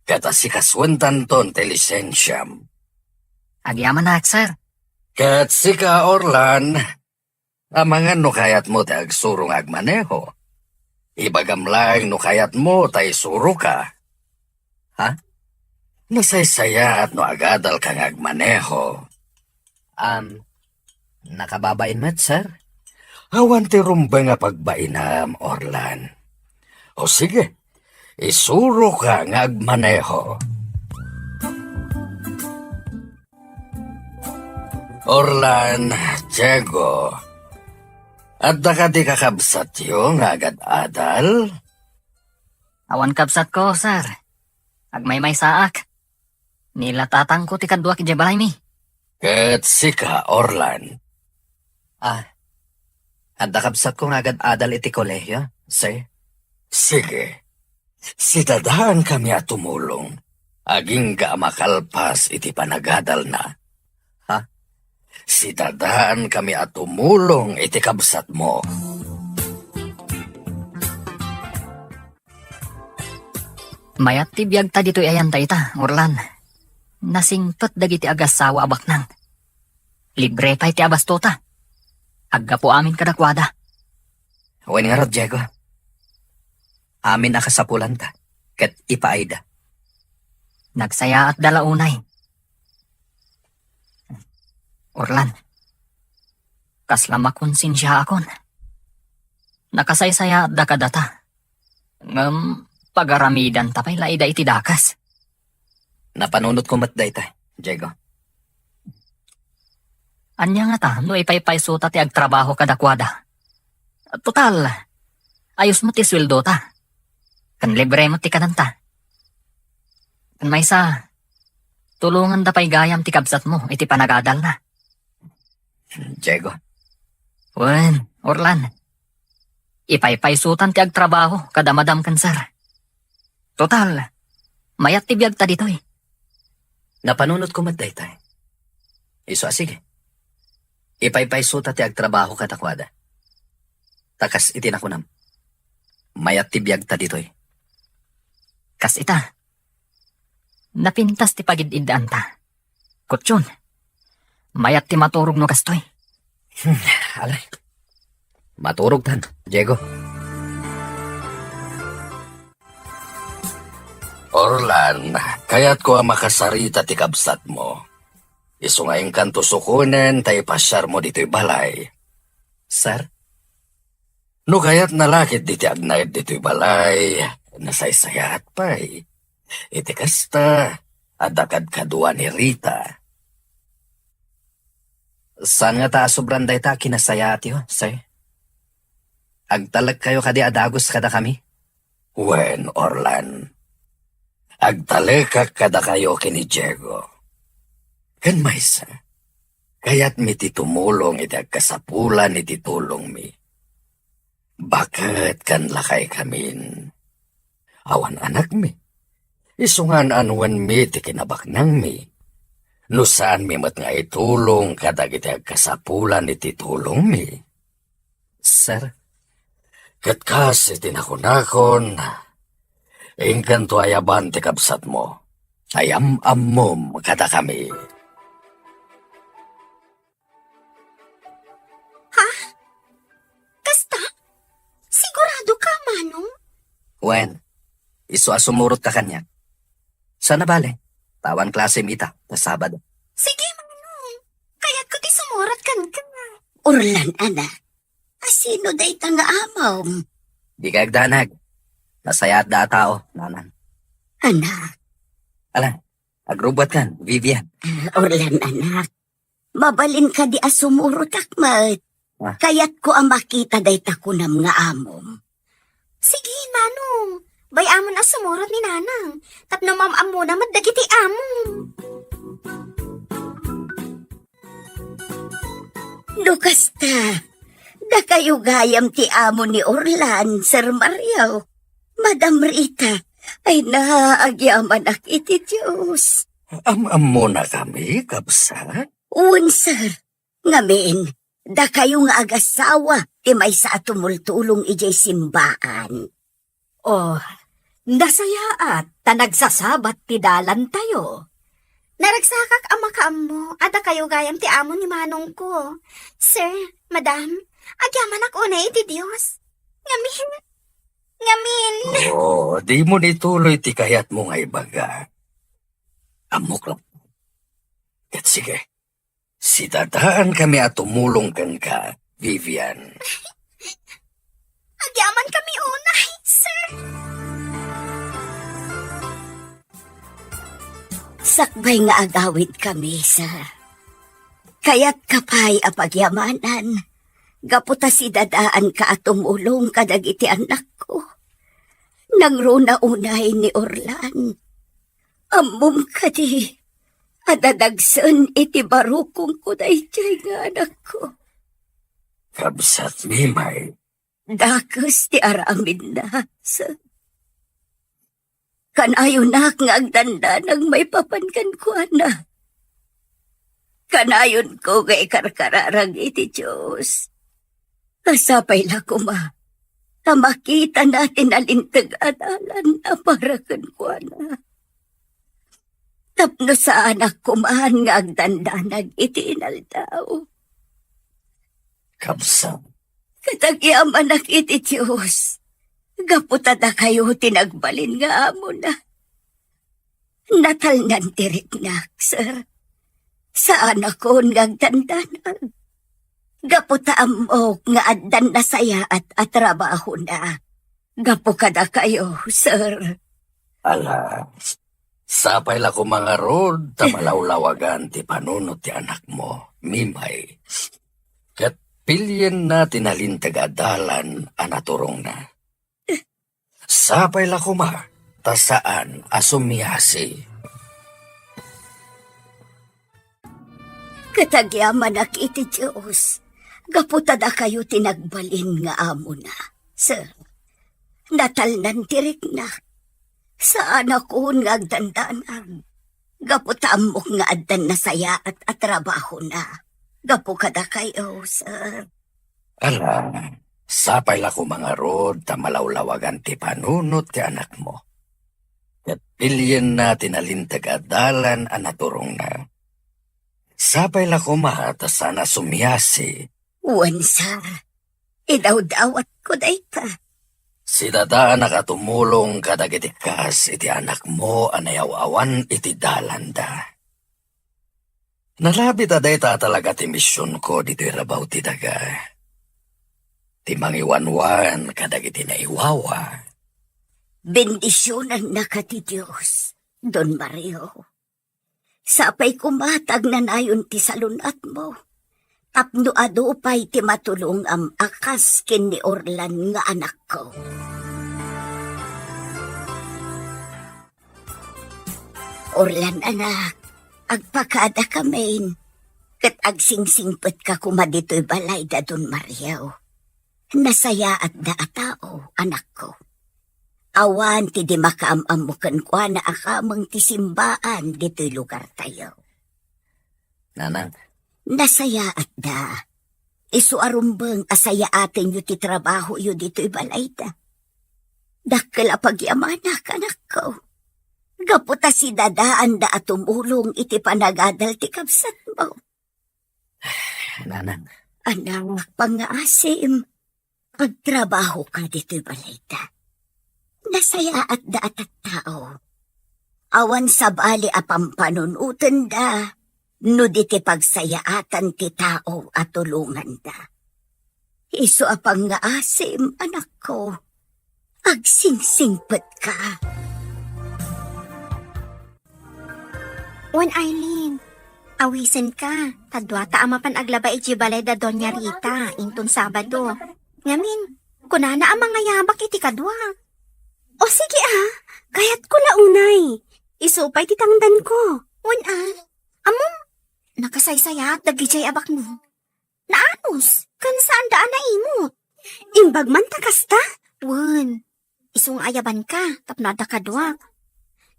Ket asikasuentanton ti lisensiam. Agyamanak, sir. Ket sika, Orlan, amangan no kayatmo ti agsuro nga agmaneho. Ibagam laeng no kayatmo ta isuroka. Ha? Nasaysayaat no agadalka nga agmaneho. Um, nakababain met, sir? Awan ti rumbeng a pagbainam, Orlan. O sige, isuroka nga agmaneho. Orlan, Diego, adda kadi kakabsatyo nga agad-adal? Awan kabsatko, sir. Agmaymaysaak. Ni la tatangko ti kaduak idiay balaymi. Ket sika, Orlan? Ah, adda kabsatko nga agad-adal iti kolehio, sir. Sige. Sidadaankami a tumulong. Agingga a makalpas iti panagadalna. Ha? Sidadaankami a tumulong iti kabsatmo. Mayat ti biagta ditoy ayan dayta, Orlan. Nasingpet dagiti agassawa a baknang. Libre pay ti abastota. Aggapu amin kadakuada. Wen ngarud, Diego. Amin a kasapulanta, ket ipaayda. Nagsayaatda la unay. Orlan, kasla makonsensiaakon. Nakasaysayaatda kadata. Ngem pagaramidanta pay la ida iti dakas. Napanunotko met dayta, Diego. Ania ngata no ipaypaysota ti agtrabaho kadakuada? Total, ayos met ti sueldota. Ken libre met ti kadanta. Ken maysa, tulonganda pay gayam ti kabsatmo iti panagadalna. Diego. Wen, Orlan. Ipaypaysotan ti agtrabaho kada madam ken sir. Total, mayat ti biagta ditoy. Napanunotko met daytoy. Isu a sige. Ipaypaysota ti agtrabaho kadakuada. Ta kas iti nakunam, mayat ti biagta ditoy. Kas ita, napintas ti pagid-iddaanta. Kutyon, mayat ti maturog no kastoy. Hmm, alay. Maturogtan, Diego. Orlan, kayatko a makasarita ti kabsatmo. Isu nga inkanto sukonen ta ipasiarmo ditoy balay. Sir? No kayatna la ketdi ti agnaed ditoy balay, nasaysayaat pay. Iti kasta, adda kadkadua ni Rita. Saan ngata a sobran dayta a kinasayaatyo, sir? Agtalekkayo kadi a dagus kadakami? Wen, Orlan. Agtalekak kadakayo ken ni Diego. Ken maysa, kayatmi ti tumulong iti agkasapulan iti tulongmi. Baket ken lakaykamin. Awan anakmi. Isu nga an-anuenmi ti kinabaknangmi. No saanmi met nga itulong kadagiti agkasapulan iti tulongmi. Sir? Ket kas iti nakunakon, inkanto ayaban ti kabsatmo. Ayam-ammom kadakami. Ha? Kasta? Sigurado ka, Manong? Wen, isu a sumurotka kaniak. Sana bale, ta awan klasem ita, ta Sabado. Sige, Manong. Kayatko ti sumurot kenka. Orlan, anak. Asino dayta nga amom? Dika agdanag. Nasayaatda a tao, nanang. Anak. Ala, agrubbuatkan, Vivian. Ah, Orlan, anak. Mabalin kadi a sumurotak met. Ah. Kayatko a makita dayta kunam nga amom. Sige, Manong. Bay-amon a sumurot ni Nanang. Tapno maam-ammona met dagiti amom. No kasta, dakayo gayam ti amo ni Orlan, Sir Mario. Madam Rita, ay na, agyamanak iti Dios. Am-ammona kami, kabsat? Wen, sir. Ngamin, dakayo nga agasawa ti maysa a tumultulong idiay simbaan. Oh, nasayaat ta nagsasabat ti dalantayo. Naragsakak a makaammo a dakayo gayam ti amo ni manongko. Sir, madam, agyamanak unay iti Dios. Ngamin, ngamin. Oh, dimo ituloy ti kayatmo nga ibaga. Ammok la. Ket sige, sidadaan kami a tumulong kenka, Vivian. Agyaman kami unay, sir. Sakbay nga agawid kami, sir. Kayatka pay a pagyamanan, gapu ta sidadaanka a tumulong kadagiti annakko. Nangruna unay ni Orlan. Ammom kadi a dadagsen iti barukongko daydiay nga anakko? Kabsat, Mimay. Dakes ti aramidna, sir. Kanayonak nga agdandanag maipapan kenkuana. Kanayonko nga ikarkararag iti Dios. Sapay la koma ta makitana ti nalinteg a dalan a para kenkuana. Tapno saanak koman nga agdandanag iti inaldaw. Kabsat. Ket agyamanak iti Dios, gapu ta dakayo ti nagbalin nga amona. Natalnan ti riknak, sir. Saanakon nga agdandanag. Gapu ta ammok nga addan nasayaat a trabahona. Gapu kadakayo, sir. Ala, sapay la koma ngarud ta malawlawagan ti panunot ti anakmo, Mimay. Ket pilienna ti nalinteg a dalan a naturongna. Sapay la koma ta saan a sumiasi. Ket agyamanak iti Dios, gapu ta dakayo ti nagbalin nga amona. Sir, natalnan ti riknak. Saanakon nga agdandanag. Gapu ta ammok nga addan nasayaat a trabahona. Gapu kadakayo, sir. Ala, sapay la koma ngarud ta malawlawagan ti panunot ti anakmo. Ket pilienna ti nalinteg a dalan a naturongna. Sapay la koma ta saan a sumiasi. Wen, sir. Idawdawatko dayta. Si dadanak a tumulong kadagiti kas iti anakmo a nayaw-awan iti dalanda. Nalabit a dayta a talaga ti misionko ditoy rabaw ti daga. Ti mangiwanwan kadagiti naiwawa. Bendisionannaka ti Dios, Don Mario. Sapay koma ta agnanayon ti salun-atmo, tapno adu pay ti matulongam a kas ken ni Orlan nga anakko. Orlan, anak, agpakadakamin, ket agsingsingpetka koma ditoy balay da Don Mario. Nasayaatda a tao, anakko. Awan ti di makaam-ammo kenkuana a kameng ti simbaan ditoy lugartayo. Nanang. Nasayaatda. Isu a rumbeng a sayaatenyo ti trabahoyo ditoy balayda. Dakkel a pagyamanak, anakko. Gapu ta sidadaanda a tumulong iti panagadal ti kabsatmo. Nanang. Anak, pangngaasim, agtrabahoka ditoy balayda. Nasayaatda a tattao. Awan sabali a pampanunotenda no di ti pagsayaatan ti tao a tulonganda. Isu a pangngaasim, anakko, agsingsingpetka. Wen, Eileen, awisenka, ta duata a mapan aglaba idiay balay da Doña Rita inton Sabado. Ngamin, kunana a mangayabak iti kadua. O sige a, kayatko la unay. Isu pay ti tangdanko. Wen a, ammom, nakasaysayaat dagidiay a baknang. Naanus, ken saanda a naimut. Imbag man ta kasta? Wen, isu nga ayabanka tapno adda kaduak.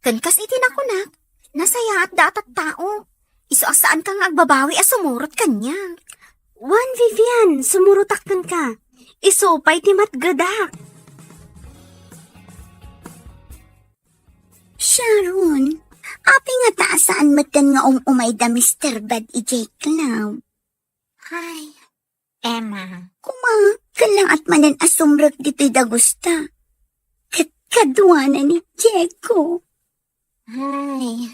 Ken kas iti nakunak, nasayaatda a tattao. Isu a saanka nga agbabawi a sumurot kaniak. Wen, Vivian, sumurotak kenka. Isu pay ti matgedak. Sharon, apay ngata a saan metten nga um-umay da Mister Bad idiay club? Ay, Emma. Koma, ket laat manen a sumrek ditoy dagusta. Ket kaduana ni Diego. Ay.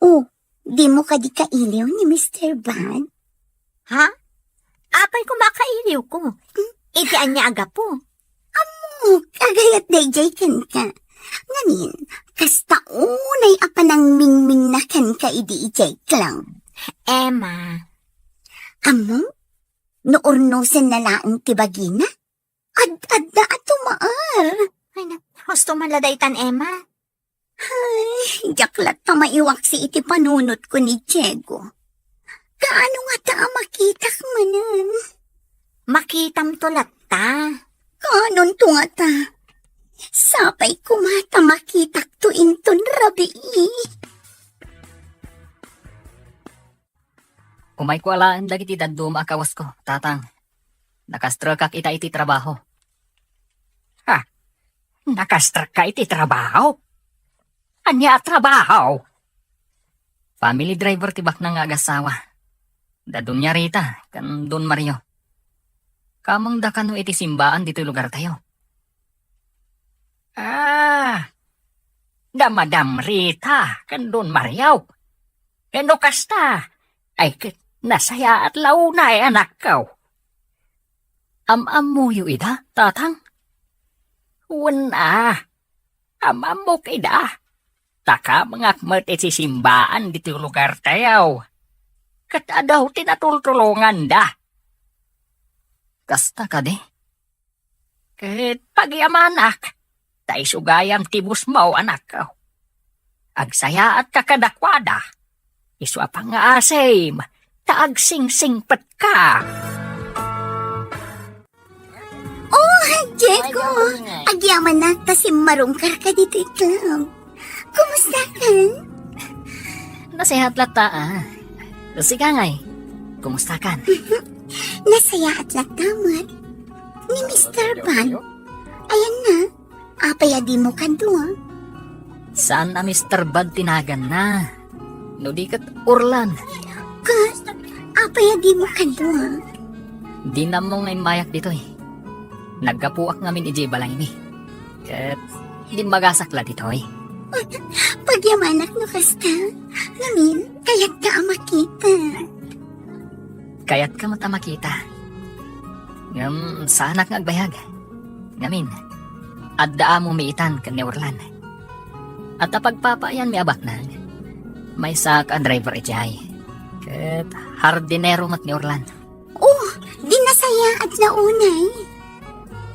Oh, dimo kadi kailiw ni Mister Bad? Ha? Apay koma a kailiwko? Iti ania a gapu? Ammok, agayat daydiay kenka. Ngamin, kasta unay a panangmingmingna kenka idi idiay club. Emma. Ammom, no urnosenna laeng ti bagina, ad-adda a tumaer. Ay, na, husto man la daytan, Emma. Ay, diak latta maiwaksi iti panunotko ni Diego. Kaano ngata a makitak manen? Makitamto latta. Kaanonto ngata? Sapay koma ta makitakto inton rabii. Umayko alaen dagiti dadduma a kawasko, Tatang. Nakastrekak ita iti trabaho. Ha? Nakastrekka iti trabaho? Ania a trabaho? Family driver ti baknang nga agasawa. Da Doña Rita ken Don Mario. Kamengda kano iti simbaan ditoy lugartayo. Ah, da Madam Rita ken Don Mario. Ken no kasta, ay ket nasayaat la unay, anakko. Am-ammoyo ida, tatang? Wen a, am-ammok ida. Ta kamengak met iti simbaan ditoy lugartayo. Ket adu ti natultulonganda. Kasta kadi? Ket pagyamanak, ta isu gayam ti busmo, anakko. Agsayaatka kadakuada, isu a pangngaasim, ta agsingsingpetka. Oh, Diego! Agyamanak ta simmarungkarka ditoy club. Kumustakan? Nasayaat latta, ah. Sika ngay, kumustakan? Nasayaat latta met. Ni Mister Bad. Ayan na. Apay a dimo kadua? Saan a Mister Bad ti naganna. No di ket Orlan. Ket, apay a dimo kadua? Di nammo nga immayak ditoy. Naggapuak ngamin idiay balaymi. Ket dimmagasak la ditoy. Pagyamanak no kasta. Ngamin, kayatka a makita. Kayatka met a makita. Ngem saanak nga agbayag. Ngamin, adda amomi itan ken ni Orlan. Adda pagpapaayanmi a baknang. Maysaak a driver idiay. Ket hardinero met ni Orlan. Oh, di nasayaat la unay.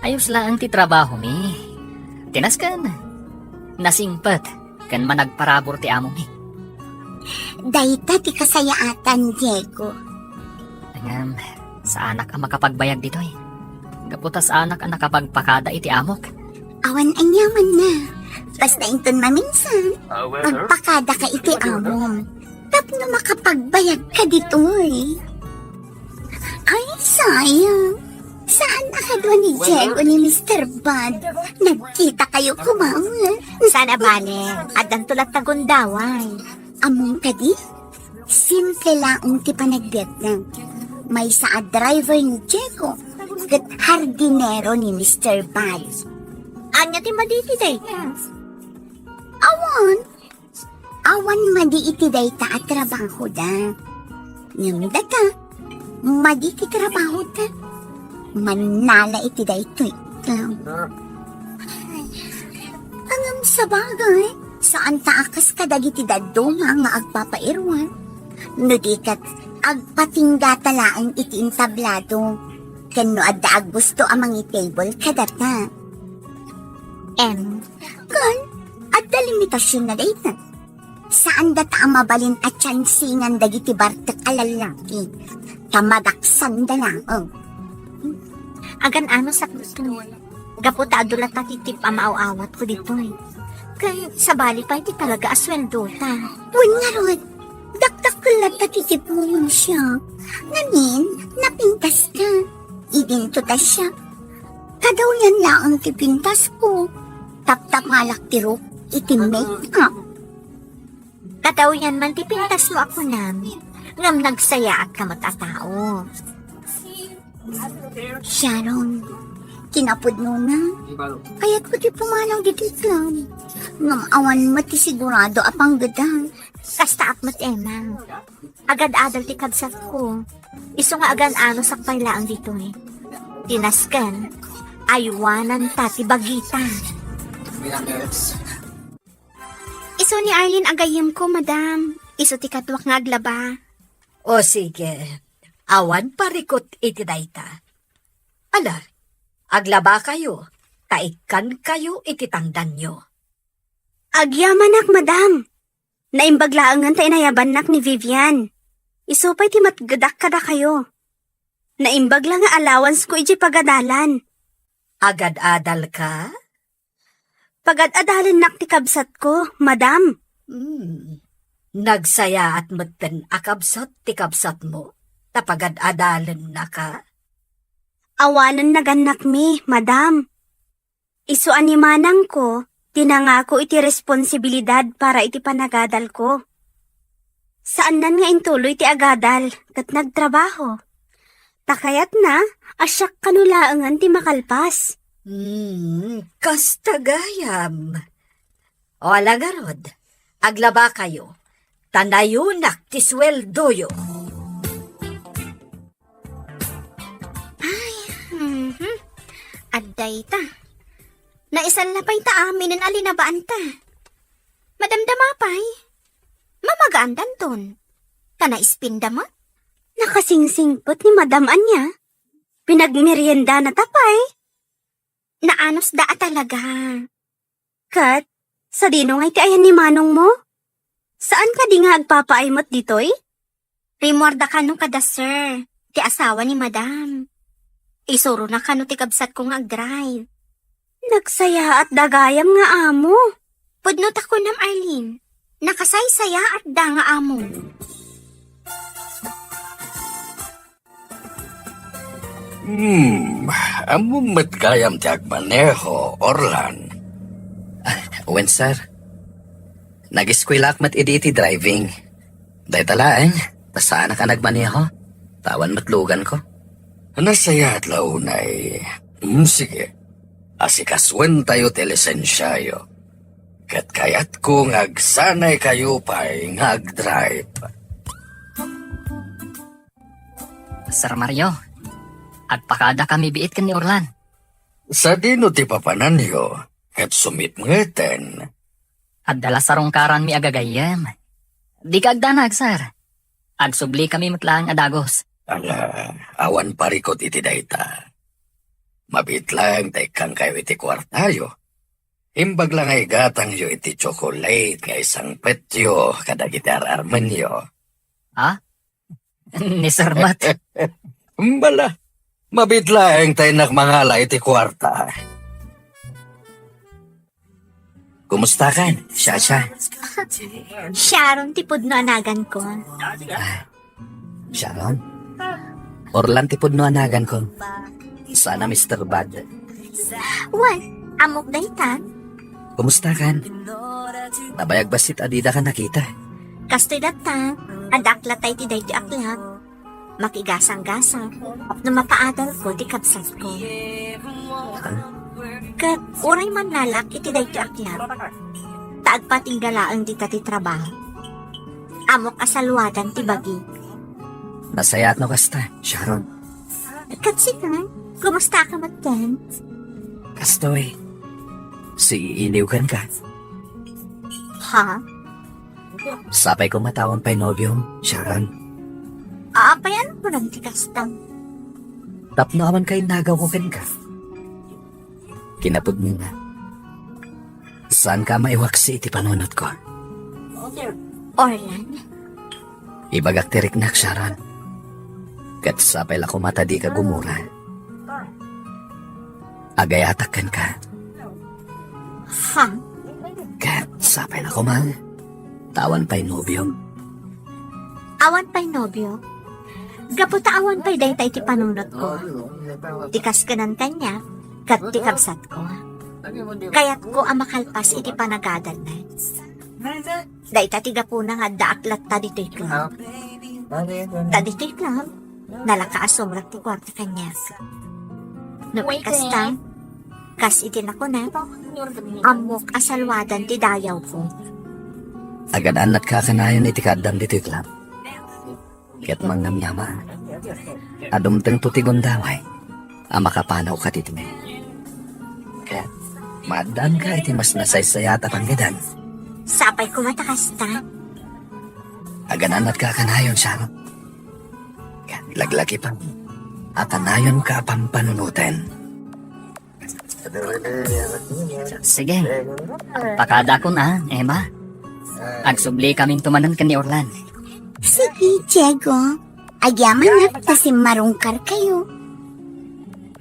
Ayos laeng ti trabahomi. Tinasken. Nasingpet ken managparabur ti amomi. Dayta ti kasayaatan, Diego. Ngem, saanak a makapagbayag ditoy. Gapu ta saanak a nakapagpakada iti amok. Awan aniamanna. Basta inton maminsan, agpakadaka iti amom. Tapno makapagbayagka ditoy. Ay, sayang. Saan a kadua ni Diego ni Mister Bad? Nagkitakayo koma. Saan a bale, addanto latta gundaway. Ammom kadi? Simple laeng ti panagbiagna. Maysa a driver ni Diego, ket hardinero ni Mister Bad. Ania ti madi iti dayta? Awan. Awan madi iti dayta a trabahoda. Ngem data, madi ti trabahoda. Mannala iti daytoy. Ngem sabagay, saanta a kas kadagiti dadduma nga agpapairuan. No di ket, agpatinggata laeng iti entablado. Ken no adda aggusto a mangi-table kadata. Em, ken, adda limitasion na dayta. Saan data a mabalin a tiansingan dagiti bartek a lallaki, ta madaksanda laeng. Agan-ano sakbay, gapu ta adu latta ti tip a maaw-awatko ditoy. Ken sabali pay ti talaga a sueldota. Wen ngarud, dakdakkel latta ti tipmo, Lucia. Ngamin, napintaska. Idinto ta siak. Kadawyan laeng ti pintasko. Taptapalak ti ruk iti make-up. Kadawyan man ti pintasmo a kunam, ngem nagsayaatka met a tao. Sharon, kinapudnona, kayatko ti pumanaw ditoy club. Ngem awan met ti sigurado a panggedam. Kastaak met, Emma. Agad-adal ti kabsatko. Isu nga agan-ano sakbay laeng ditoy. Tinasken, aywananta ti bagita. Isu ni Arlene a gayyemko, madam. Isu ti kaduak nga aglaba. O sige, awan parikut iti dayta. Ala, aglabakayo, ta ikkankayo iti tangdanyo. Agyamanak, madam. Naimbag laengen ta inayabannak ni Vivian. Isu pay ti matgedak kadakayo. Naimbag la nga allowance ko idiay pagadalan. Agad-adalka? Pagad-adalennak ti kabsatko, madam. Hmm. Nagsayaat metten a kabsat ti kabsatmo, ta pagad-adalennaka? Awanen nagannakmi, madam. Isu a ni manangko ti nangako iti responsibilidad para iti panagadalko. Saannan nga intuloy ti agadal ket nagtrabaho. Ta kayatna a siak kano laengen ti makalpas. Hmm, kasta gayam. O ala ngarud, aglabakayo, ta nayonak ti sueldoyo. Ay, mhm. Adda ita. Naisalla pay ta aminen a linabaanta. Madamdama pay. Mamagaan danton. Ta naispinda met. Nakasingsingpet ni Madam ania. Pinagmeriendana ta pay. Naanusda a talaga. Ket, sadino nga iti ayan ni manongmo? Saan kadi nga agpapaay met ditoy? Rimmuarda kano kada sir, ti asawa ni Madam. Isurona kano ti kabsatko nga agdrive. Nagsayaat da gayam nga amo. Pudno ta kunam, Arlene. Nakasaysayaat da nga amo. Hmm, ammom met gayam ti agmaneho, Orlan? Ah, wen, sir. Nag-eskuelaak met idi iti driving. Dayta laeng, ta saanak a nagmaneho. Ta awan met luganko. Nasayaat la unay. Hmm, sige. Asikasuentayo ti lisensiayo. Ket kayatko nga agsanaykayo pay nga agdrive. Sir Mario, agpakadakami biit ken ni Orlan. Sadino ti papananyo? Ket sumipngeten. Adda la sarungkaranmi a gagayyem. Dika agdanag, sir. Agsublikami met laeng a dagus. Ala, awan parikut iti dayta. Mabiit laeng ta ikkankayo iti kuartayo. Imbag la nga igatangyo iti tsokolate nga isangpetyo kadagiti ar-armenyo. Ha? Ni Sir Bat. Bala, mabiit laeng ta innak mangala iti kuarta. Kumustakan, Shasha? Sharon ti pudno a naganko. Ah, Sharon? Orlan ti pudno a naganko. Sana, Mister Bad. Wen, ammok daytan? Kumustakan? Nabayag bassit a didaka nakita. Kastoy latta, adda ak latta iti daytoy a club. Makigasang-gasang, tapno mapaadalko ti kabsatko. Ket uray mannalaak iti daytoy a club, ta agpatingga laeng dita ti trabaho. Ammok a saluadan ti bagi. Nasayaat no kasta, Sharon. Ket sika, kumustaka met ken? Kastoy, siiiniw kenka. Ha? Sapay koma ta awan pay nobiom, Sharon. Apay, ano kunam ti kasta? Tapno awan kainnagawko kenka. Kinapudnona, saanka a maiwaksi iti panunotko. Orlan? Ibagak ti riknak, Sharon. Ket sapay la koma ta dika gumura. Agayatak kenka. Ha? Ket sapay la koma ta awan pay nobiom. Awan pay nobio? Gapu ta awan pay dayta iti panunotko. Ti kaskenan kaniak, ket ti kabsatko. Kayatko a makalpas iti panagadanna. Dayta ti gapuna nga addaak latta ditoy club. Ta ditoy club, nalaka a sumrek ti kuarta kaniak. No kasta, kas iti nakunak, ammok a saluadan ti dayawko. Agan-annatka a kanayon iti kaaddam ditoy club. Ket mangnamnama a dumtengto ti gundaway a makapanawka ditoy. Ket maaddaanka iti mas nasaysayat a panggedeng. Sapay koma ta kasta. Agan-annatka a kanayon, Sharon. Ket laglagipan a kanayonka a pampanunoten. Sige. Pakadakon a, Emma. Agsubli kaminto manen ken ni Orlan. Sige, Diego. Agyamanak ta simmarungkarkayo.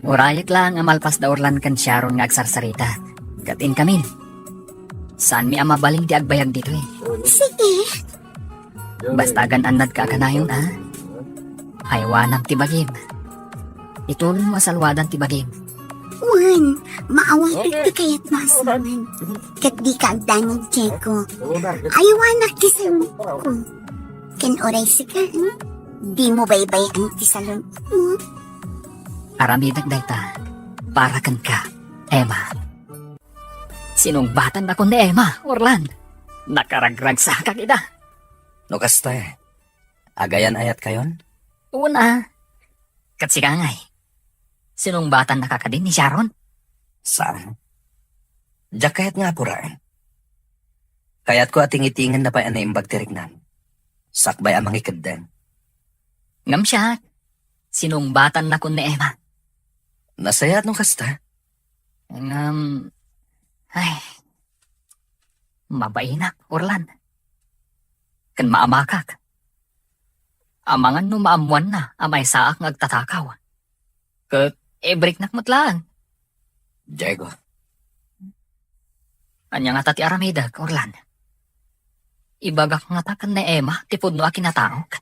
Urayek laeng a malpas da Orlan ken Sharon nga agsarsarita. Ket inkamin. Saanmi a mabalin ti agbayag ditoy. Sige. Basta agan-annadka a kanayon, a? Aywanam ti bagim. Itulong mo a salwadan ti bagim. Wen, maawatek ti kayatmo a sawen. Ket dika agdanag, Diego. Aywanak ti salunko. Ken uray sika, hmm? Dimo baybay-an ti salunko. Aramidek dayta para kenka, Emma. Sinungbatannakon ni Emma, Orlan. Nakaragragsakak ida. No kasta, agayan-ayatkayon? Una, ket sika ngay. Sinungbatannaka kadi ni Sharon? Saan. Diak kayat nga apuraen. Kayatko a tingitingenna pay a naimbag ti riknam. Sakbay a mangikeddeng. Ngem siak, sinungbatannakon ni Emma. Nasayaat no kasta. Ngem, ay, mabainak, Orlan. Ken maamakak. Amangan no maammoanna a maysaak nga agtatakaw. Ket ibriknak met laeng. Diego. Ania ngata ti aramidek, Orlan? Ibagak ngata ken ni Emma ti pudno a kinataok?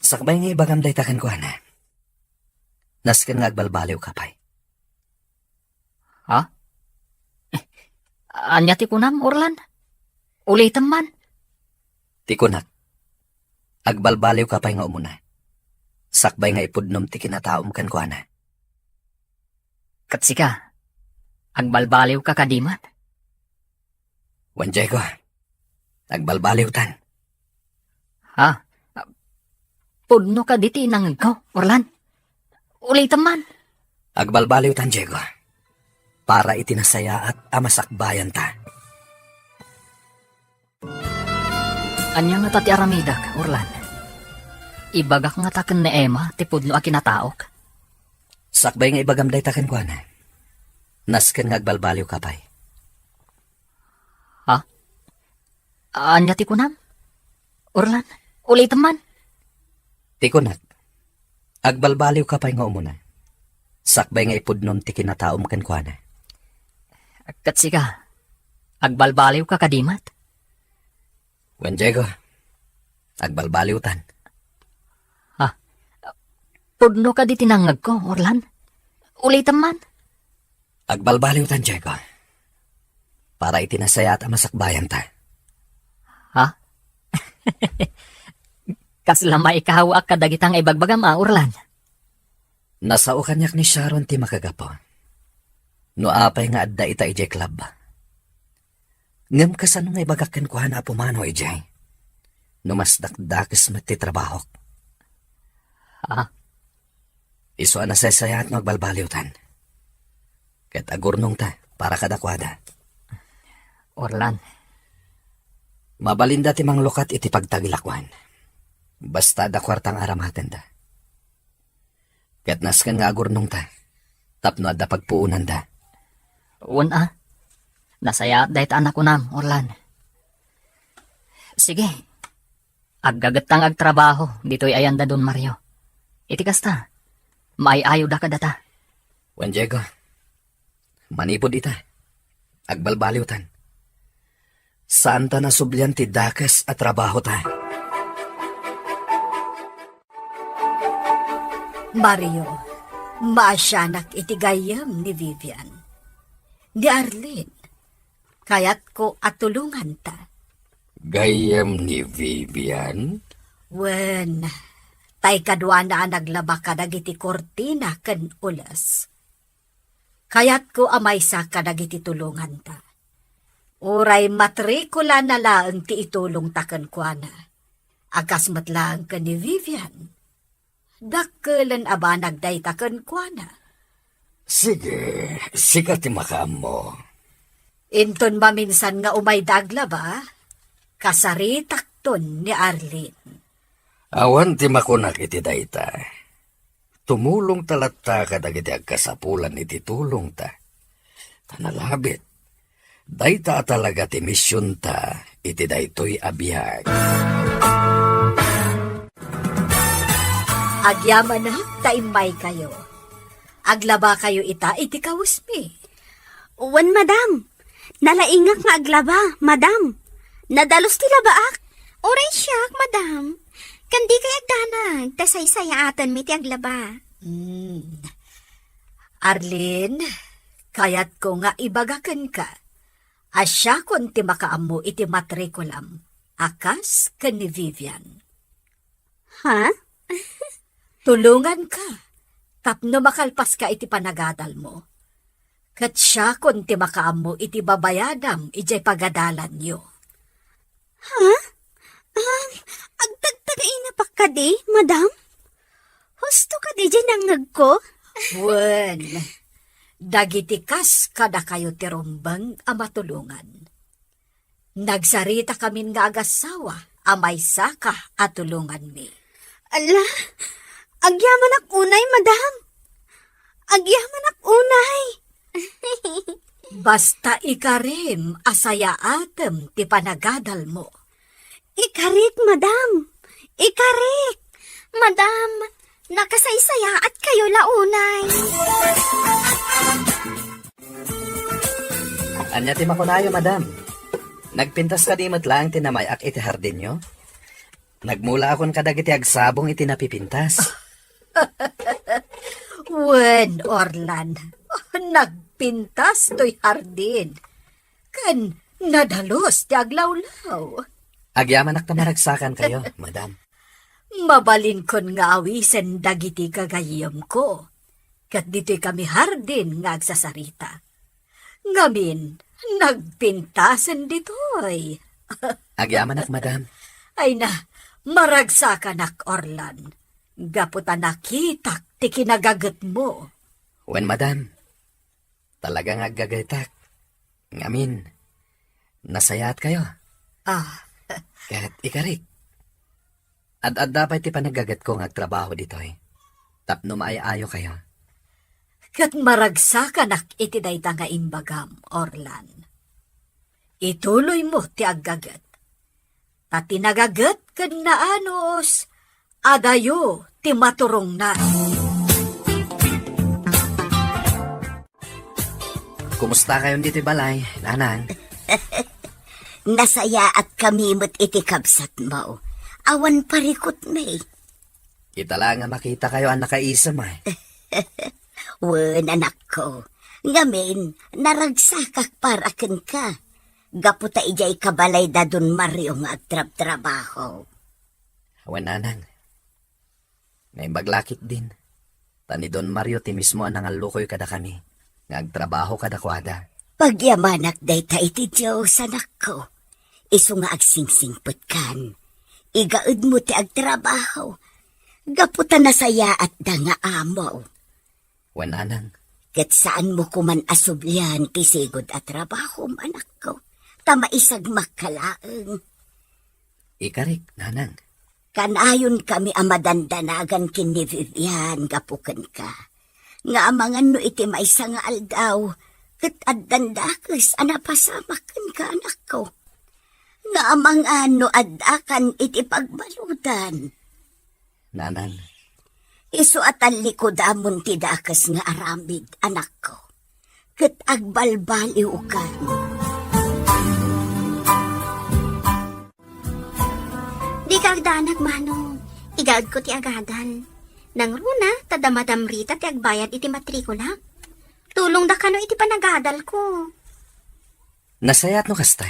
Sakbay nga ibagam dayta kenkuana, nasken nga agbalbaliwka pay. Ha? Eh, ania ti kunam, Orlan? Ulitem man. Ti kunak, agbalbaliwka pay nga umuna. Sakbay nga ipudnom ti kinataom kenkuana. Ket sika, agbalbaliwka kadi met? Wen, Diego. Agbalbaliwtan. Ha? Pudno kadi ti nangngegko, Orlan? Ulitem man. Agbalbaliwtan, Diego. Para iti nasayaat a masakbayanta. Ania ngata ti aramidek, Orlan? Ibagak ngata ken ni Emma ti pudno a kinataok? Sakbay nga ibagam dayta kenkuana, nasken nga agbalbaliwka pay. Ha? Ania ti kunam? Orlan, ulitem man. Ti kunak, agbalbaliwka pay nga umuna. Sakbay nga ipudnom ti kinataom kenkuana. Ket sika, agbalbaliwka kadi met? Wen, Diego, agbalbaliwtan. Ha? Pudno kadi ti nangngegko, Orlan? Ulitem man. Agbalbaliwtan, Diego. Para iti nasayaat a masakbayanta. Ha? Kasla maikawaak kadagita nga ibagbagam a, Orlan. Nasao kaniak ni Sharon ti makagapu. No apay nga adda ita idiay club. Ngem kasano nga ibagak kenkuana a pumanaw idiay? No mas dakdakes met ti trabahok. Ha? Isu a nasaysayaat no agbalbaliwtan. Ket agurnongta para kadakuada. Orlan. Mabalinda ti manglukat iti pagtagilakuan. Basta adda kuarta nga aramatenda. Ket nasken nga agurnongta tapno adda pagpuonanda. Wen a. Nasayaat dayta a nakunam, Orlan. Sige. Aggagetta nga agtrabaho ditoy ayan da Don Mario. Iti kasta, maay-ayoda kadata. Wen, Diego, manipud ita, agbalbaliwtan. Saanta nasublian ti dakes a trabahota. Mario, maasianak iti gayyem ni Vivian. Ni Arlene, kayatko a tulonganta. Gayyem ni Vivian? Wen, tay kaduana a naglaba kadagiti kurtina ken ules. Kayatko a maysa kadagiti tulonganta. Uray matrikulana laeng ti itulongta kenkuana, a kas met laeng ken ni Vivian. Dakkelen a banag dayta kenkuana. Sige, sika ti makaammo. Inton maminsan nga umayda aglaba, kasaritakton ni Arlene. Awan ti makunak iti dayta. Tumulongta latta kadagiti agkasapulan iti tulongta. Ta nalabit, dayta a talaga ti misionta iti daytoy a biag. Agyamanak ta immaykayo. Aglabakayo ita iti kawesmi. Wen, madam. Nalaingak nga aglaba, madam. Nadalus ti labaak. Uray siak, madam. Ken dikay agdanag, ta saysayaatenmi ti aglaba. Hmm. Arlene, kayatko nga ibaga kenka a siakon ti makaammo iti matrikulam a kas ken ni Vivian. Ha? Tulonganka tapno makalpaska iti panagadalmo. Ket siakon ti makaammo iti babayadam idiay pagadalanyo. Ha? Kadi, madam? Husto kadi diay nangngegko? Wen, dagiti kas kadakayo ti rumbeng a matulongan. Nagsaritakamin nga agassawa a maysaka a tulonganmi. Ala, agyamanak unay, madam. Agyamanak unay. Basta ikarim a sayaatem ti panagadalmo. Ikarik, madam. Ikarik. Madam, nakasaysayaat kayo la unay. Ania ti makunayo, madam? Nagpintas kadi met laeng ti namay-ak iti hardinyo? Nagmulaakon kadagiti agsabong iti napipintas. Wen, Orlan, nagpintas toy hardin. Ken nadalus ti aglawlaw. Agyamanak ta maragsakankayo, madam. Mabalinkon nga awisen dagiti gagayyemko. Ket ditoy kami hardin nga agsasarita. Ngamin, nagpintasen ditoy. Agyamanak, madam. Ay na, maragsakanak, Orlan. Gapu ta nakitak ti kinagagetmo. Wen, madam. Talaga nga aggagetak. Ngamin, nasayaatkayo. Ah. Ket ikarik, ad-adda pay ti panagagetko nga agtrabaho ditoy tapno maay-ayokayo. Ket maragsakanak iti dayta nga imbagam, Orlan. Ituloymo ti aggaget. Ta ti nagaget ken naanus, adayo ti maturongna. Kumustakayon ditoy balay, nanang? Nasayaatkami met iti kabsatmo. Awan parikutmi. Ita la nga makitakayo a nakaisem, ay. Wen, anakko. Ngamin, naragsakak para kenka. Gapu ta idiay kabalay da Don Mario nga agtrabtrabaho. Wen, nanang. Naimbag la ketdin. Ta ni Don Mario ti mismo a nangallukoy kadakami nga agtrabaho kadakuada. Pagyamanak dayta iti Dios, anakko. Isu nga agsingsingpetkan. Igaedmo ti agtrabaho. Gapu ta nasayaatda nga amo. Wen, nanang. Ket saanmo koman a sublian ti sigud a trabahom, anakko. Ta maisagmakka laeng. Ikarik, nanang. Kanayonkami a madandanagan ken ni Vivian gapu kenka. Nga amangan no iti maysa nga aldaw, ket addan dakes a napasamak kenka, anakko. Nga amangan no addakan iti pagbaludan. Nanang. Isu a tallikodamon ti dakes nga aramid, anakko. Ket agbalbaliwkan. Dika agdanag, Manong. Igaedko ti agadal. Nangruna, ta da Madam Rita ti agbayad iti matrikulak. Tulongda kano iti panagadalko. Nasayaat no kasta.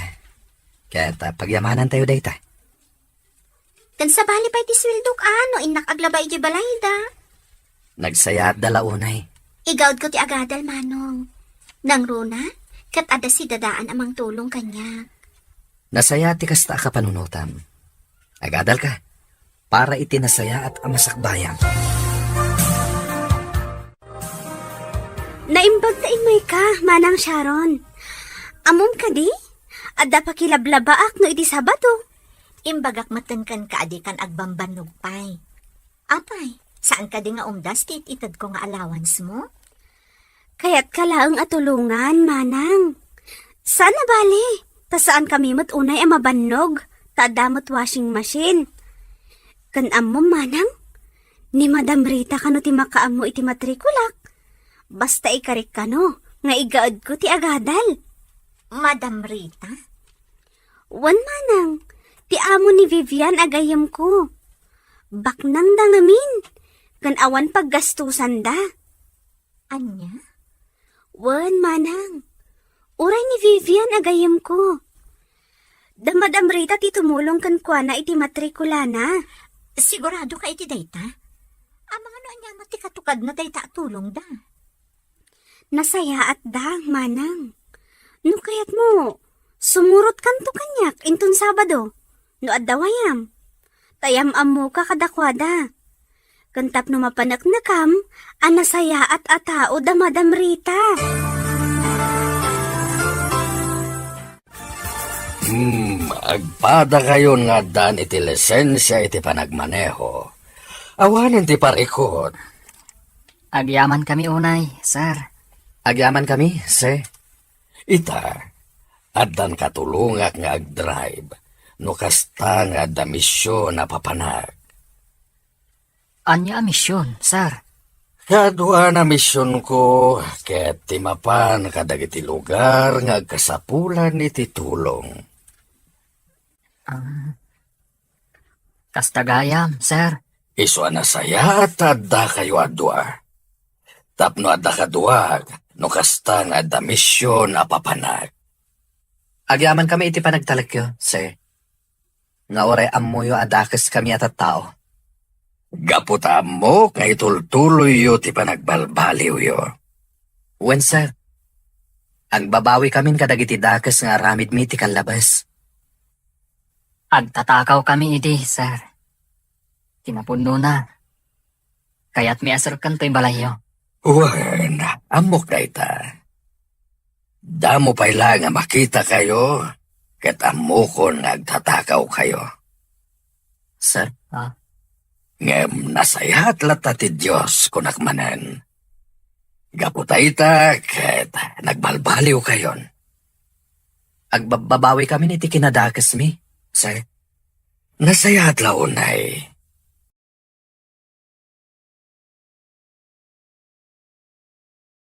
Ket, ah, pagyamanantayo dayta. Ken sabali pay ti sueldok, a, no innak aglaba idiay balayda. Nagsayaatda la unay. Igaedko ti agadal, Manong. Nangruna, ket adda sidadaan a mangtulong kaniak. Nasayaat ti kasta a kapanunotam. Agadalka, para iti nasayaat a masakbayam. Naimbag ta immayka, Manang Sharon. Ammom kadi? Adda pakilablabaak no idi Sabado. Imbagak metten kenka a dikan agbambannog pay. Apay, saan kadi nga umdas ti it-itedko nga allowance mo? Kayatka laeng a tulongan, Manang. Saan a bale, ta saankami met unay a mabannog, ta adda met washing machine. Ken ammom, Manang, ni Madam Rita kano ti makaammo iti matrikulak. Basta ikarik kano nga igaedko ti agadal. Madam Rita? Wen, Manang, ti amo ni Vivian a gayyemko. Baknangda ngamin, ken awan paggastusanda. Ania? Wen, Manang. Uray ni Vivian a gayyemko. Da Madam Rita ti tumulong kenkuana iti matrikulana. Sigurado ka iti dayta? Amangan no ania met ti katukadna dayta a tulongda? Nasayaatda, Manang. No kayatmo, sumurotkanto kaniak inton Sabado, no adda wayam. Ta yam-ammoka kadakuada. Ken tapno mapaneknekam a nasayaat a tao da Madam Rita. Hmm, agpadakayon nga addaan iti lisensia iti panagmaneho. Awanen ti parikut. Agyamankami unay, sir. Agyamankami, sir. Ita, addan katulongak nga agdrive, no kasta nga adda mision a papanak. Ania a mision, sir? Kaduan a misionko, ket ti mapan kadagiti lugar nga agkasapulan iti tulong. Ah, kasta gayam, sir. Isu a nasayaat ta addakayo a dua. Tapno adda kaduak, no kasta nga adda mision a papanak. Agyamankami iti panagtalekyo, sir. Nga uray ammoyo a dakeskami a tattao. Gapu ta ammok nga itultuloyyo ti panagbalbaliwyo. Wen, sir. Agbabawikamin kadagiti dakes nga aramidmi ti kallabes. Agtatakawkami idi, sir. Ti napudnona, kayatmi a serkan toy balayyo. Wen, ammok dayta. Damo pay laeng a makitakayo, ket ammokon nga agtatakawkayo. Sir, ah? Ngem nasayaat latta ti Dios, kunak manen. Gapu ta ita, ket nagbalbaliwkayon. Agbabbabawikamin iti kinadakesmi, sir. Nasayaat la unay,